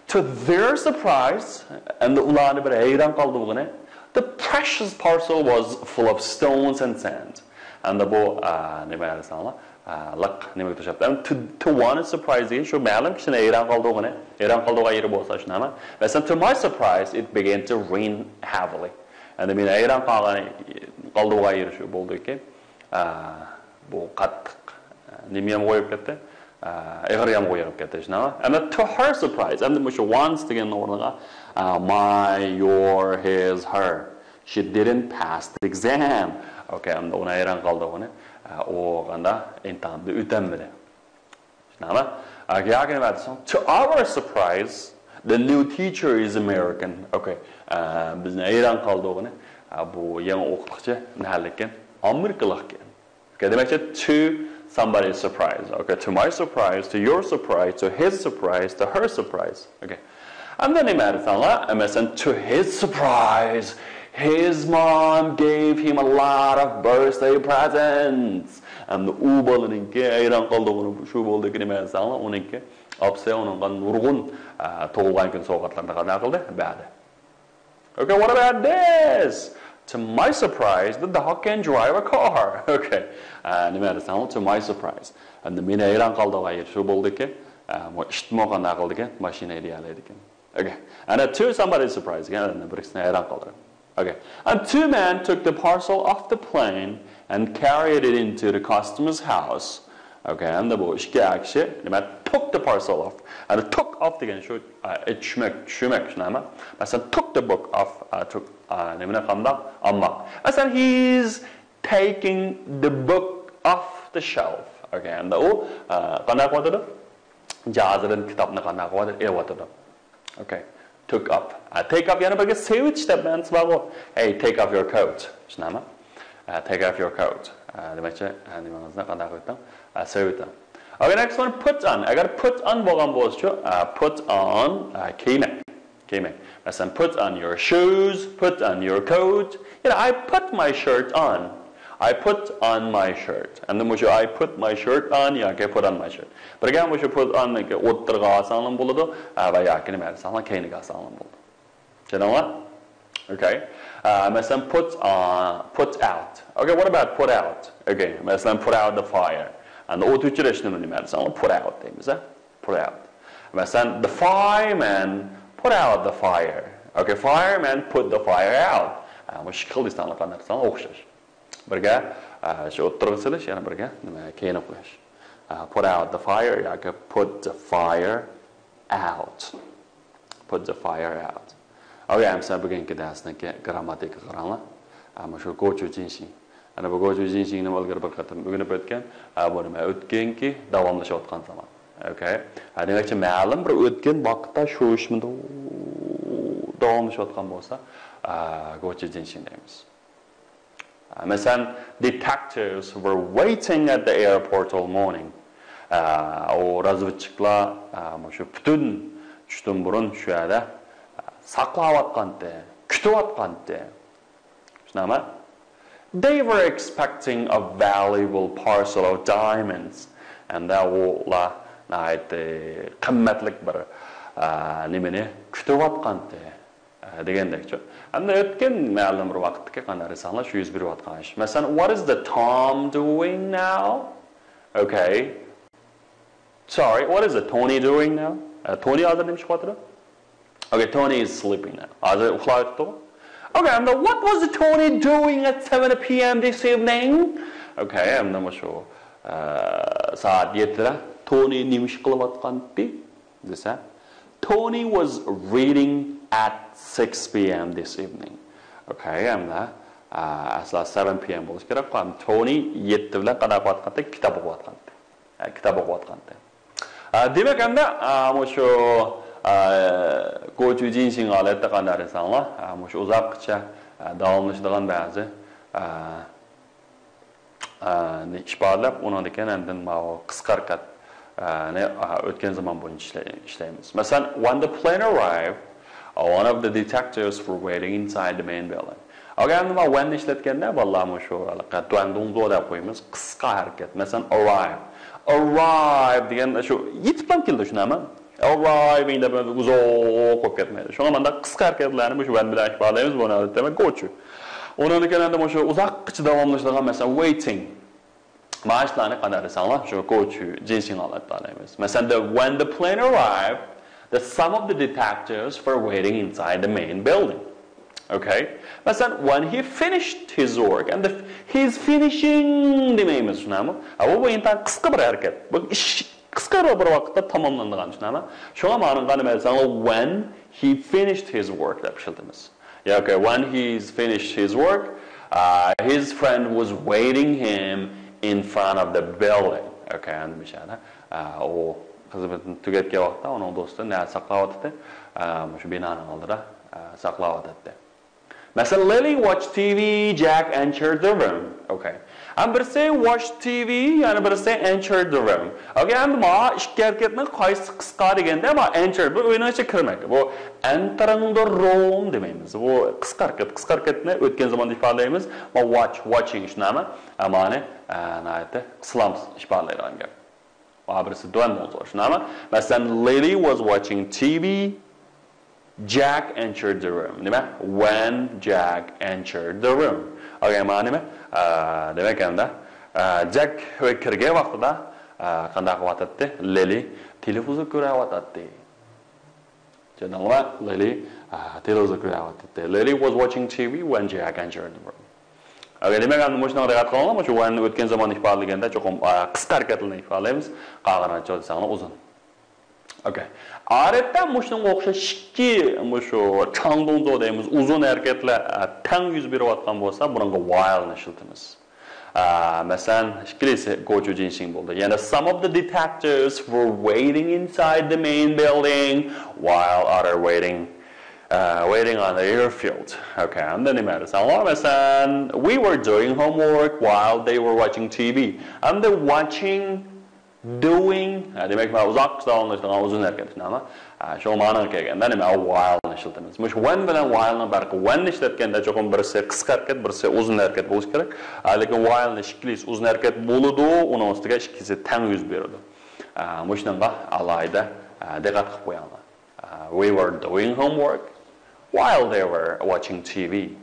To their surprise، ئەمدى ئۇلارنى بىر ھەيران قالدۇرغىنى، the precious parcel was full of stones and sand. ئەمدى بۇ، ئا، نېمە دېسەڭلار، ئا، لىق نېمىگە توشاپتۇ؟ ئەمدى to، to one surprise دېگەن شۇ مەلۇم كىشىنى ھەيران قالدۇرغىنى، ھەيران قالدۇرغان يېرى بولسا شۇنداقمۇ؟ مەسىلەن، to my surprise, it began to rain heavily. ئەمدى مېنى ھەيران قالغان، قالدۇرغان يېرى شۇ بولدىكى، ئا، بۇ قاتتىق، ئا، نېمە يامغۇر يېغىپ كەتتى؟ ئا، ئېغىر يامغۇر يېغىپ كەتتى، شۇنداقمۇ؟ ئەمدى to her surprise، ئەمدى مۇشۇ once دېگەننىڭ ئورنىغا، ئا، my، your، his، her. She didn't pass the exam. Okay، ئەمدى ئۇنى ھەيران قالدۇرغىنى، ئا، ئۇ قانداق ئىمتىھاندا ئۆتەلمىدى. شۇنداقمۇ؟ Okay، ياكى نېمە دېسەڭ؟ To our surprise, the new teacher is American. Okay، ئا، بىزنى ھەيران قالدۇرغىنى، ئا، بۇ يېڭى ئوقۇتقۇچى نەلىككەن؟ ئامېرىكىلىقكەن. Okay، دېمەكچى، to somebody's surprise. Okay، to my surprise, to your surprise, to his surprise, to her surprise. Okay. ئەمدى نېمە دېسەڭلار؟ مەسىلەن، to his surprise, his mom gave him a lot of birthday presents. ئەمدى ئۇ بالىنىڭكى ھەيران قالدۇرغىنى شۇ بولدىكى، نېمە دېسەڭلار، ئۇنىڭكى ئاپىسى ئۇنىڭغا نۇرغۇن، ئە، تۇغۇلغان كۈن سوۋغاتلىرىنى قانداق قىلدى؟ بەردى. Okay, what about this? To my surprise, the dog can drive a car. Okay. ئە، نېمە دېسەڭلار، to my surprise. ئەمدى مېنى ھەيران قالدۇرغان يېرى شۇ بولدىكى، ئە، مۇ-، ئىتمۇ قانداق قىلىدىكەن؟ ماشىنا ھەيدىيەلەيدىكەن. Okay. ئەنە to somebody's surprise دېگەن ئادەمنى بىرسىنى ھەيران قالدۇرىدۇ. Okay. And two men took the parcel off the plane and carried it into the customs house. Okay. ئەمدى بۇ ئىككى كىشى نېمە، took the parcel off. ئەنە took off دېگەن شۇ، ئا، چۈشمەك، چۈشمەك، شۇنداقمۇ؟ مەسىلەن، took the book off، ئا، took، ئا، نېمىنى قانداق؟ ئالماق. مەسىلەن، he's taking the book off the shelf. Okay. ئەمدى ئۇ، ئا، قانداق قىلىۋاتىدۇ؟ جازىدىن كىتابنى قانداق قىلىۋاتىدۇ؟ ئېلىۋاتىدۇ. Okay. Took up. ئا، take up يەنە بىرگە سېۋىش دەپ مەنىسى بارغۇ. Hey, take off your coat. شۇنداقمۇ؟ ئا، take off your coat. ئا، دېمەكچى، ئا، نېمىڭىزنى قانداق قىلىۋېتىڭ؟ ئا، سېۋىۋېتىڭ. Okay, next one, put on. ئەگەر put on بولغان بولسىچۇ، ئا، put on، ئا، كىيمەك. كىيمەك. مەسىلەن، put on your shoes, put on your coat. يەنى I put my shirt on. I put on my shirt. ئەمدى مۇشۇ I put my shirt on ياكى put on my shirt. بىرگە مۇشۇ put on نى ئوتتۇرىغا ئالساڭلار بولىدۇ، ئە، ۋە ياكى نېمە دېسەڭلار، كەينىگە ئالساڭلار بولىدۇ. چۈشەندىڭلار؟ Okay. ئە، مەسىلەن، put on, put out. Okay, what about put out? Okay, مەسىلەن، put out the fire. ئەمدى ئوت ئۆچۈرۈشنى نېمە دېسەڭلار، put out دەيمىز، ھە؟ Put out. مەسىلەن، the fireman put out the fire. Okay, fireman put the fire out. ئە، مۇشۇ ئىككى خىل دېسەڭلار قانداق دېسەڭلار ئوخشاش. بىرگە، ئە، شۇ ئوتتۇرىغا سېلىش، يەنە بىرگە نېمە، كەينىگە قويۇش. ئە، put out the fire ياكى put the fire out. Put the fire out. ئوكەي، ئەمسە بۈگۈنكى دەرسنىڭكى گرامماتىكىغا قاراڭلار. ئە، مۇشۇ گوچۈ جىنشىڭ. ئەنە بۇ گوچۈ جىنشىڭنى ئىلگىرى بىر قېتىم ئۆگىنىپ ئۆتكەن. ئە، بۇ نېمە؟ ئۆتكەنكى داۋاملىشىۋاتقان زامان. ئوكەي. ئە، دېمەكچى، مەلۇم بىر ئۆتكەن ۋاقىتتا شۇ ئىش مۇنداق داۋاملىشىۋاتقان بولسا، ئە، گوچۈ جىنشىڭ دەيمىز. مەسىلەن، detectives were waiting at the airport all morning. ئە، ئۇ رازۋېدچىكلار، ئە، مۇشۇ پۈتۈن چۈشتىن بۇرۇن شۇ يەردە، ئە، ساقلاۋاتقانتى، كۈتۈۋاتقانتى. شۇنداقمۇ؟ They were expecting a valuable parcel of diamonds. ھەمدە ئۇلار ناھايىتى قىممەتلىك بىر، ئە، نېمىنى كۈتۈۋاتقانتى. ئە، دېگەندەكچۇ. ئەمدى ئۆتكەن مەلۇم بىر ۋاقىتتىكى قانداق دېسەڭلار، شۇ يۈز بېرىۋاتقان ئىش. مەسىلەن، what is the Tom doing now? Okay. Sorry, what is the Tony doing now? ئە، تونى ھازىر نېمە ئىش قىلىۋاتىدۇ؟ Okay, Tony is sleeping now. ھازىر ئۇخلاۋېتىپتۇ. Okay, and what was the Tony doing at seven p.m. this evening? Okay, ئەمدى مۇشۇ، ئە، سائەت يەتتىدە تونى نېمە ئىش قىلىۋاتقانتى؟ دېسە، Tony was reading at six p.m. this evening. Okay, ئەمدى، ئە، ئەسلا seven p.m. بولۇشى كېرەك. ئەمدى تونى يەتتە بىلەن قانداق قىلىۋاتقانتى؟ كىتاب ئوقۇۋاتقانتى. ئە، كىتاب ئوقۇۋاتقانتى. ئە، دېمەك، ئەمدى، ئە، مۇشۇ، ئە، گوچۈ جىنشىڭ ھالەتتە قانداق دېسەڭلار، ئە، مۇشۇ ئۇزاققىچە، ئە، داۋاملىشىدىغان بەزى، ئە، ئە، نى ئىپادىلەپ، ئۇنىڭدىن كېيىن ئاندىن ماۋۇ قىسقا ھەرىكەت، ئە، نى، ئە، ئۆتكەن زامان بويىچە ئىشلەي-، ئىشلەيمىز. مەسىلەن، when the plane arrived, one of the detectives were waiting inside the main building. ئەگەر مانا when نى ئىشلەتكەندە، بالىلار مۇشۇ ھېلىقى دۇەندۇڭزۇ دەپ قويىمىز، قىسقا ھەرىكەت. مەسىلەن، arrive. Arrive دېگەن شۇ يېتىپلا كېلىدۇ، شۇنداقمۇ؟ Arriving دەپ ئۇزاق بولۇپ كەتمەيدۇ. شۇڭا مانداق قىسقا ھەرىكەتلەرنى مۇشۇ when بىلەن ئىپادىلەيمىز، بۇنى ئادەتتە گوچۈ. ئۇنىڭدىن كېيىن ئەمدى مۇشۇ ئۇزاققىچە داۋاملىشىدىغان، مەسىلەن، waiting. مانا شۇلارنى قانداق دېسەڭلار، شۇ گوچۈ جىنشىڭ ھالەتتە دەيمىز. مەسىلەن، the, when the plane arrived, the, some of the detectives were waiting inside the main building. Okay? مەسىلەن، when he finished his work, and the, he's finishing دېمەيمىز، شۇنداقمۇ؟ ھە، بۇ، بۇ ئىنتايىن قىسقا بىر ھەرىكەت. بۇ ئىش قىسقا بىر ۋاقىتتا تاماملىنىدىغان، شۇنداقمۇ؟ شۇڭا مانا نېمە دېسەڭلار، when he finished his work دەپ ئىشلىتىمىز. ياكى when he's finished his work, uh, his friend was waiting him in front of the building. Okay, ئەمدى مۇشۇ يەردە، ئە، ئۇ خىزمىتىنى تۈگەتكەن ۋاقىتتا ئۇنىڭ دوستى نەدە ساقلاۋاتاتتى؟ ئە، مۇشۇ بىنانىڭ ئالدىدا، ئە، ساقلاۋاتاتتى. مەسىلەن، Lily watched T V, Jack entered the room. Okay. ھەم بىرسى watch T V، يەنە بىرسى entered the room. Okay، ئەمدى مانا ئىككى ھەرىكەتنىڭ قايسىسى قىسقا دېگەندە، مانا enter، بۇ ئۆينىڭ ئىچىگە كىرمەك. بۇ entering the room دېمەيمىز. بۇ قىسقا ھەرىكەت، قىسقا ھەرىكەتنى ئۆتكەن زاماندا ئىپادىلەيمىز. مانا watch، watching شۇنداقمۇ؟ ئە، مانا، ئە، ناھايىتى قىسىلام ئىپادىلەيدىغان گەپ. ۋە بىرسى دۇەندۇڭزۇ، شۇنداقمۇ؟ مەسىلەن، Lily was watching T V, Jack entered the room. نېمە؟ When Jack entered the room. ئوكەي، مانا نېمە؟ ئە، دېمەك، ئەمدى، ئە، جەك ئۆيگە كىرگەن ۋاقتىدا، ئە، قانداق قىلىۋاتاتتى؟ لىلى تېلېۋىزور كۆرۈۋاتاتتى. چۈشەندىڭلارمۇ؟ لىلى، ئە، تېلېۋىزور كۆرۈۋاتاتتى. Lily was watching T V when Jack entered the room. ئەگەر دېمەك، ئەمدى مۇشۇنىڭغا دىققەت قىلىڭلار، مۇشۇ when ئۆتكەن زاماننى ئىپادىلىگەندە چوقۇم، ئە، قىسقا ھەرىكەتلەرنى ئىپادىلەيمىز. قالغىنىچە دېسەڭلار ئۇزۇن. ئوكەي. ئادەتتە مۇشۇنىڭغا ئوخشاش ئىككى، مۇشۇ چاڭدۇڭزۇ دەيمىز، ئۇزۇن ھەرىكەتلەر، ئە، تەڭ يۈز بېرىۋاتقان بولسا، بۇنىڭغا while نى ئىشلىتىمىز. ئە، مەسىلەن، ئىككىلىسى گوچۈ جىنشىڭ بولدى. يەنە some of the detectives were waiting inside the main building while other waiting, ئە، waiting on the airfield. ئوكەي، ئەمدى نېمە دېسەڭلار؟ مەسىلەن، we were doing homework while they were watching T V. ئەمدى watching Doing، ھە، دېمەك، مانا ئۇزاق داۋاملىشىدىغان ئۇزۇن ھەرىكەت، شۇنداقمۇ؟ ھە، شۇ مانىغا كەلگەندە نېمە؟ While نى ئىشلىتىمىز. مۇشۇ when بىلەن while نىڭ پەرقى، when نى ئىشلەتكەندە چوقۇم بىرسى قىسقا ھەرىكەت، بىرسى ئۇزۇن ھەرىكەت بولۇشى كېرەك. ھە، لېكىن while نى ئىككىلىسى ئۇزۇن ھەرىكەت بولىدۇ، ئۇنىڭ ئۈستىگە ئىككىسى تەڭ يۈز بېرىدۇ. ھە، مۇشۇنىڭغا ئالاھىدە، ھە، دىققەت قىلىپ قويۇڭلار. ھە، we were doing homework while they were watching T V.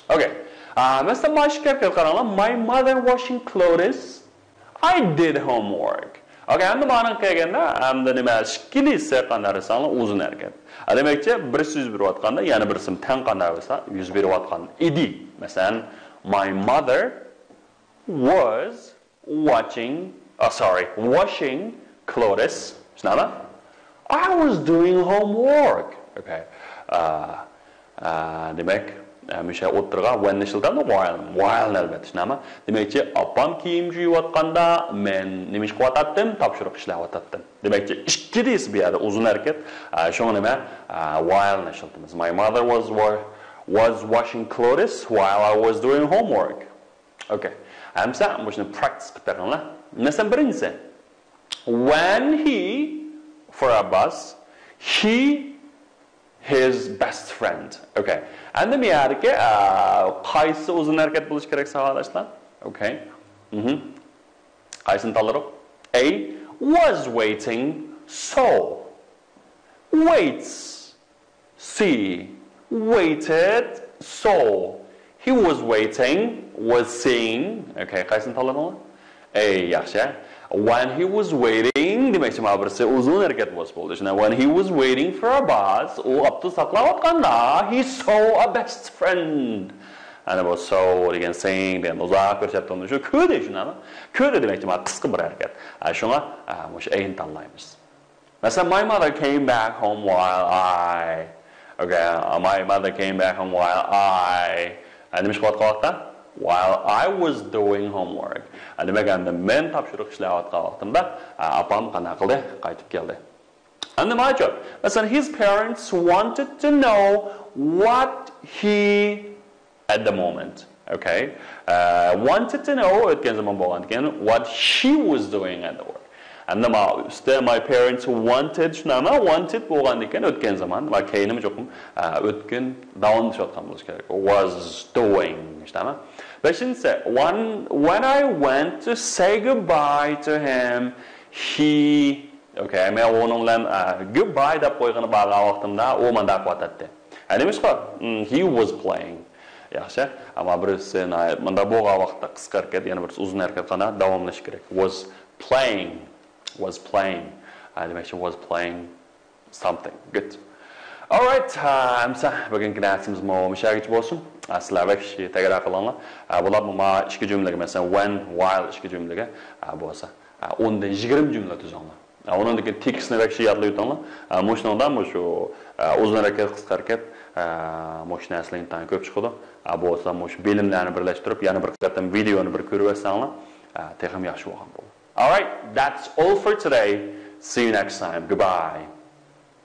ئوكەي. ئا، مەسىلەن، مانا شۇ گەپكە قاراڭلار. My mother washing clothes. I did homework. ئوكەي، ئەمدى مانىڭغا كەلگەندە، ئەمدى نېمە، ئىككىلىسى قانداق دېسەڭلار ئۇزۇن ھەرىكەت. ئا، دېمەكچى، بىرسى يۈز بېرىۋاتقاندا، يەنە بىرسىمۇ تەڭ قانداق بولسا يۈز بېرىۋاتقان ئىدى. مەسىلەن، my mother was watching, oh, sorry, washing clothes. شۇنداقمۇ؟ I was doing homework. Okay. Uh, uh, دېمەك، مۇشۇ ئوتتۇرىغا when نى ئىشلىتىمىز، while، while نى ئەلۋەتتە، شۇنداقمۇ؟ دېمەكچى، ئاپام كىيىم يۇيۇۋاتقاندا مەن نېمە ئىش قىلىۋاتاتتىم؟ تاپشۇرۇق ئىشلەۋاتاتتىم. دېمەكچى، ئىككى دېيسى بۇ يەردە ئۇزۇن ھەرىكەت. ئە، شۇڭا نېمە؟ ئە، while نى ئىشلىتىمىز. My mother was wa-، was washing clothes while I was doing homework. Okay. ئەمسە مۇشۇنى practice قىلىپ بېقىڭلار. مەسىلەن، بىرىنچىسى. When he، for a bus، he his best friend. Okay. ئەمدى بۇ يەردىكى، ئە، قايسى ئۇزۇن ھەرىكەت بولۇشى كېرەك، ساۋاقداشلار؟ Okay. مهم. قايسىنى تاللىدۇق؟ A was waiting, so. Waits. See. Waited, saw. He was waiting, was seeing. Okay, قايسىنى تاللىدىڭلار؟ A، ياخشى. When he was waiting، دېمەكچى، مانا بىرسى ئۇزۇن ھەرىكەت بولسا بولدى. شۇنداق، when he was waiting for a bus، ئۇ ئاپتوبۇس ساقلاۋاتقاندا، he saw a best friend. ئەنە بۇ saw دېگەن، seeing دېگەن ئۇزاق كۆرسەتتىم. شۇ كۆردى، شۇنداقمۇ؟ كۆردى دېمەكچى، مانا قىسقا بىر ھەرىكەت. ئە، شۇڭا، ئە، مۇشۇ A نى تاللايمىز. مەسىلەن، my mother came back home while I، okay, my mother came back home while I، ئە، نېمە ئىش قىلىۋاتقان ۋاقىتتا؟ While I was doing homework. ئە، دېمەك، ئەمدى مەن تاپشۇرۇق ئىشلەۋاتقان ۋاقتىمدا، ئە، ئاپام قانداق قىلدى؟ قايتىپ كەلدى. ئەمدى مانا جاۋاب. مەسىلەن، his parents wanted to know what he at the moment. Okay. ئە، wanted to know ئۆتكەن زامان بولغاندىكىن، what she was doing at the work. ئەمدى مانا ئۈستتە my parents wanted، شۇنداقمۇ؟ Wanted بولغاندىكىن ئۆتكەن زامان. مانا كەينىمۇ چوقۇم، ئە، ئۆتكەن داۋاملىشىۋاتقان بولۇشى كېرەك. Was doing، شۇنداقمۇ؟ بەشىنچىسى، when، when I went to say goodbye to him, he Okay، مەن ئۇنىڭ بىلەن، ئە، goodbye دەپ قويغىلى بارغان ۋاقتىمدا ئۇ مانداق قىلىۋاتاتتى. ئە، نېمە ئىش قىلىۋاتىدۇ؟ Hmm, he was playing. ياخشى. ئەمما بىرسى ناھايىتى مانداق بولغان ۋاقىتتا قىسقا ھەرىكەت، يەنە بىرسى ئۇزۇن ھەرىكەت قىلغاندا داۋاملىشىش كېرەك. Was playing. Was playing. ئە، دېمەكچى، was playing something. Good. Alright، ئە، ئەمسە بۈگۈنكى دەرسىمىز مۇشۇ يەرگىچە بولسۇن. ئە، سىلەر بەك ياخشى تەكرار قىلىڭلار. ئە، بولۇپمۇ مانا ئىككى جۈملىگە، مەسىلەن، when، while ئىككى جۈملىگە، ئە، بولسا، ئە، ئوندىن يىگىرمە جۈملە تۈزۈڭلار. ئە، ئۇنىڭدىن كېيىن تېكىستنى بەك ياخشى يادلاپ ئۆتۈڭلار. ئە، مۇشۇنىڭدا مۇشۇ، ئە، ئۇزۇن ھەرىكەت، قىسقا ھەرىكەت، ئە، مۇشۇ نەرسىلەر ئىنتايىن كۆپ چىقىدۇ. ئە، بولسا مۇشۇ بىلىملەرنى بىرلەشتۈرۈپ، يەنە بىر قېتىم ۋىدېئونى بىر كۆرۈۋەتسەڭلار، ئە، تېخىمۇ ياخشى بولغان بولىدۇ. Alright, that's all for today. See you next time. Goodbye.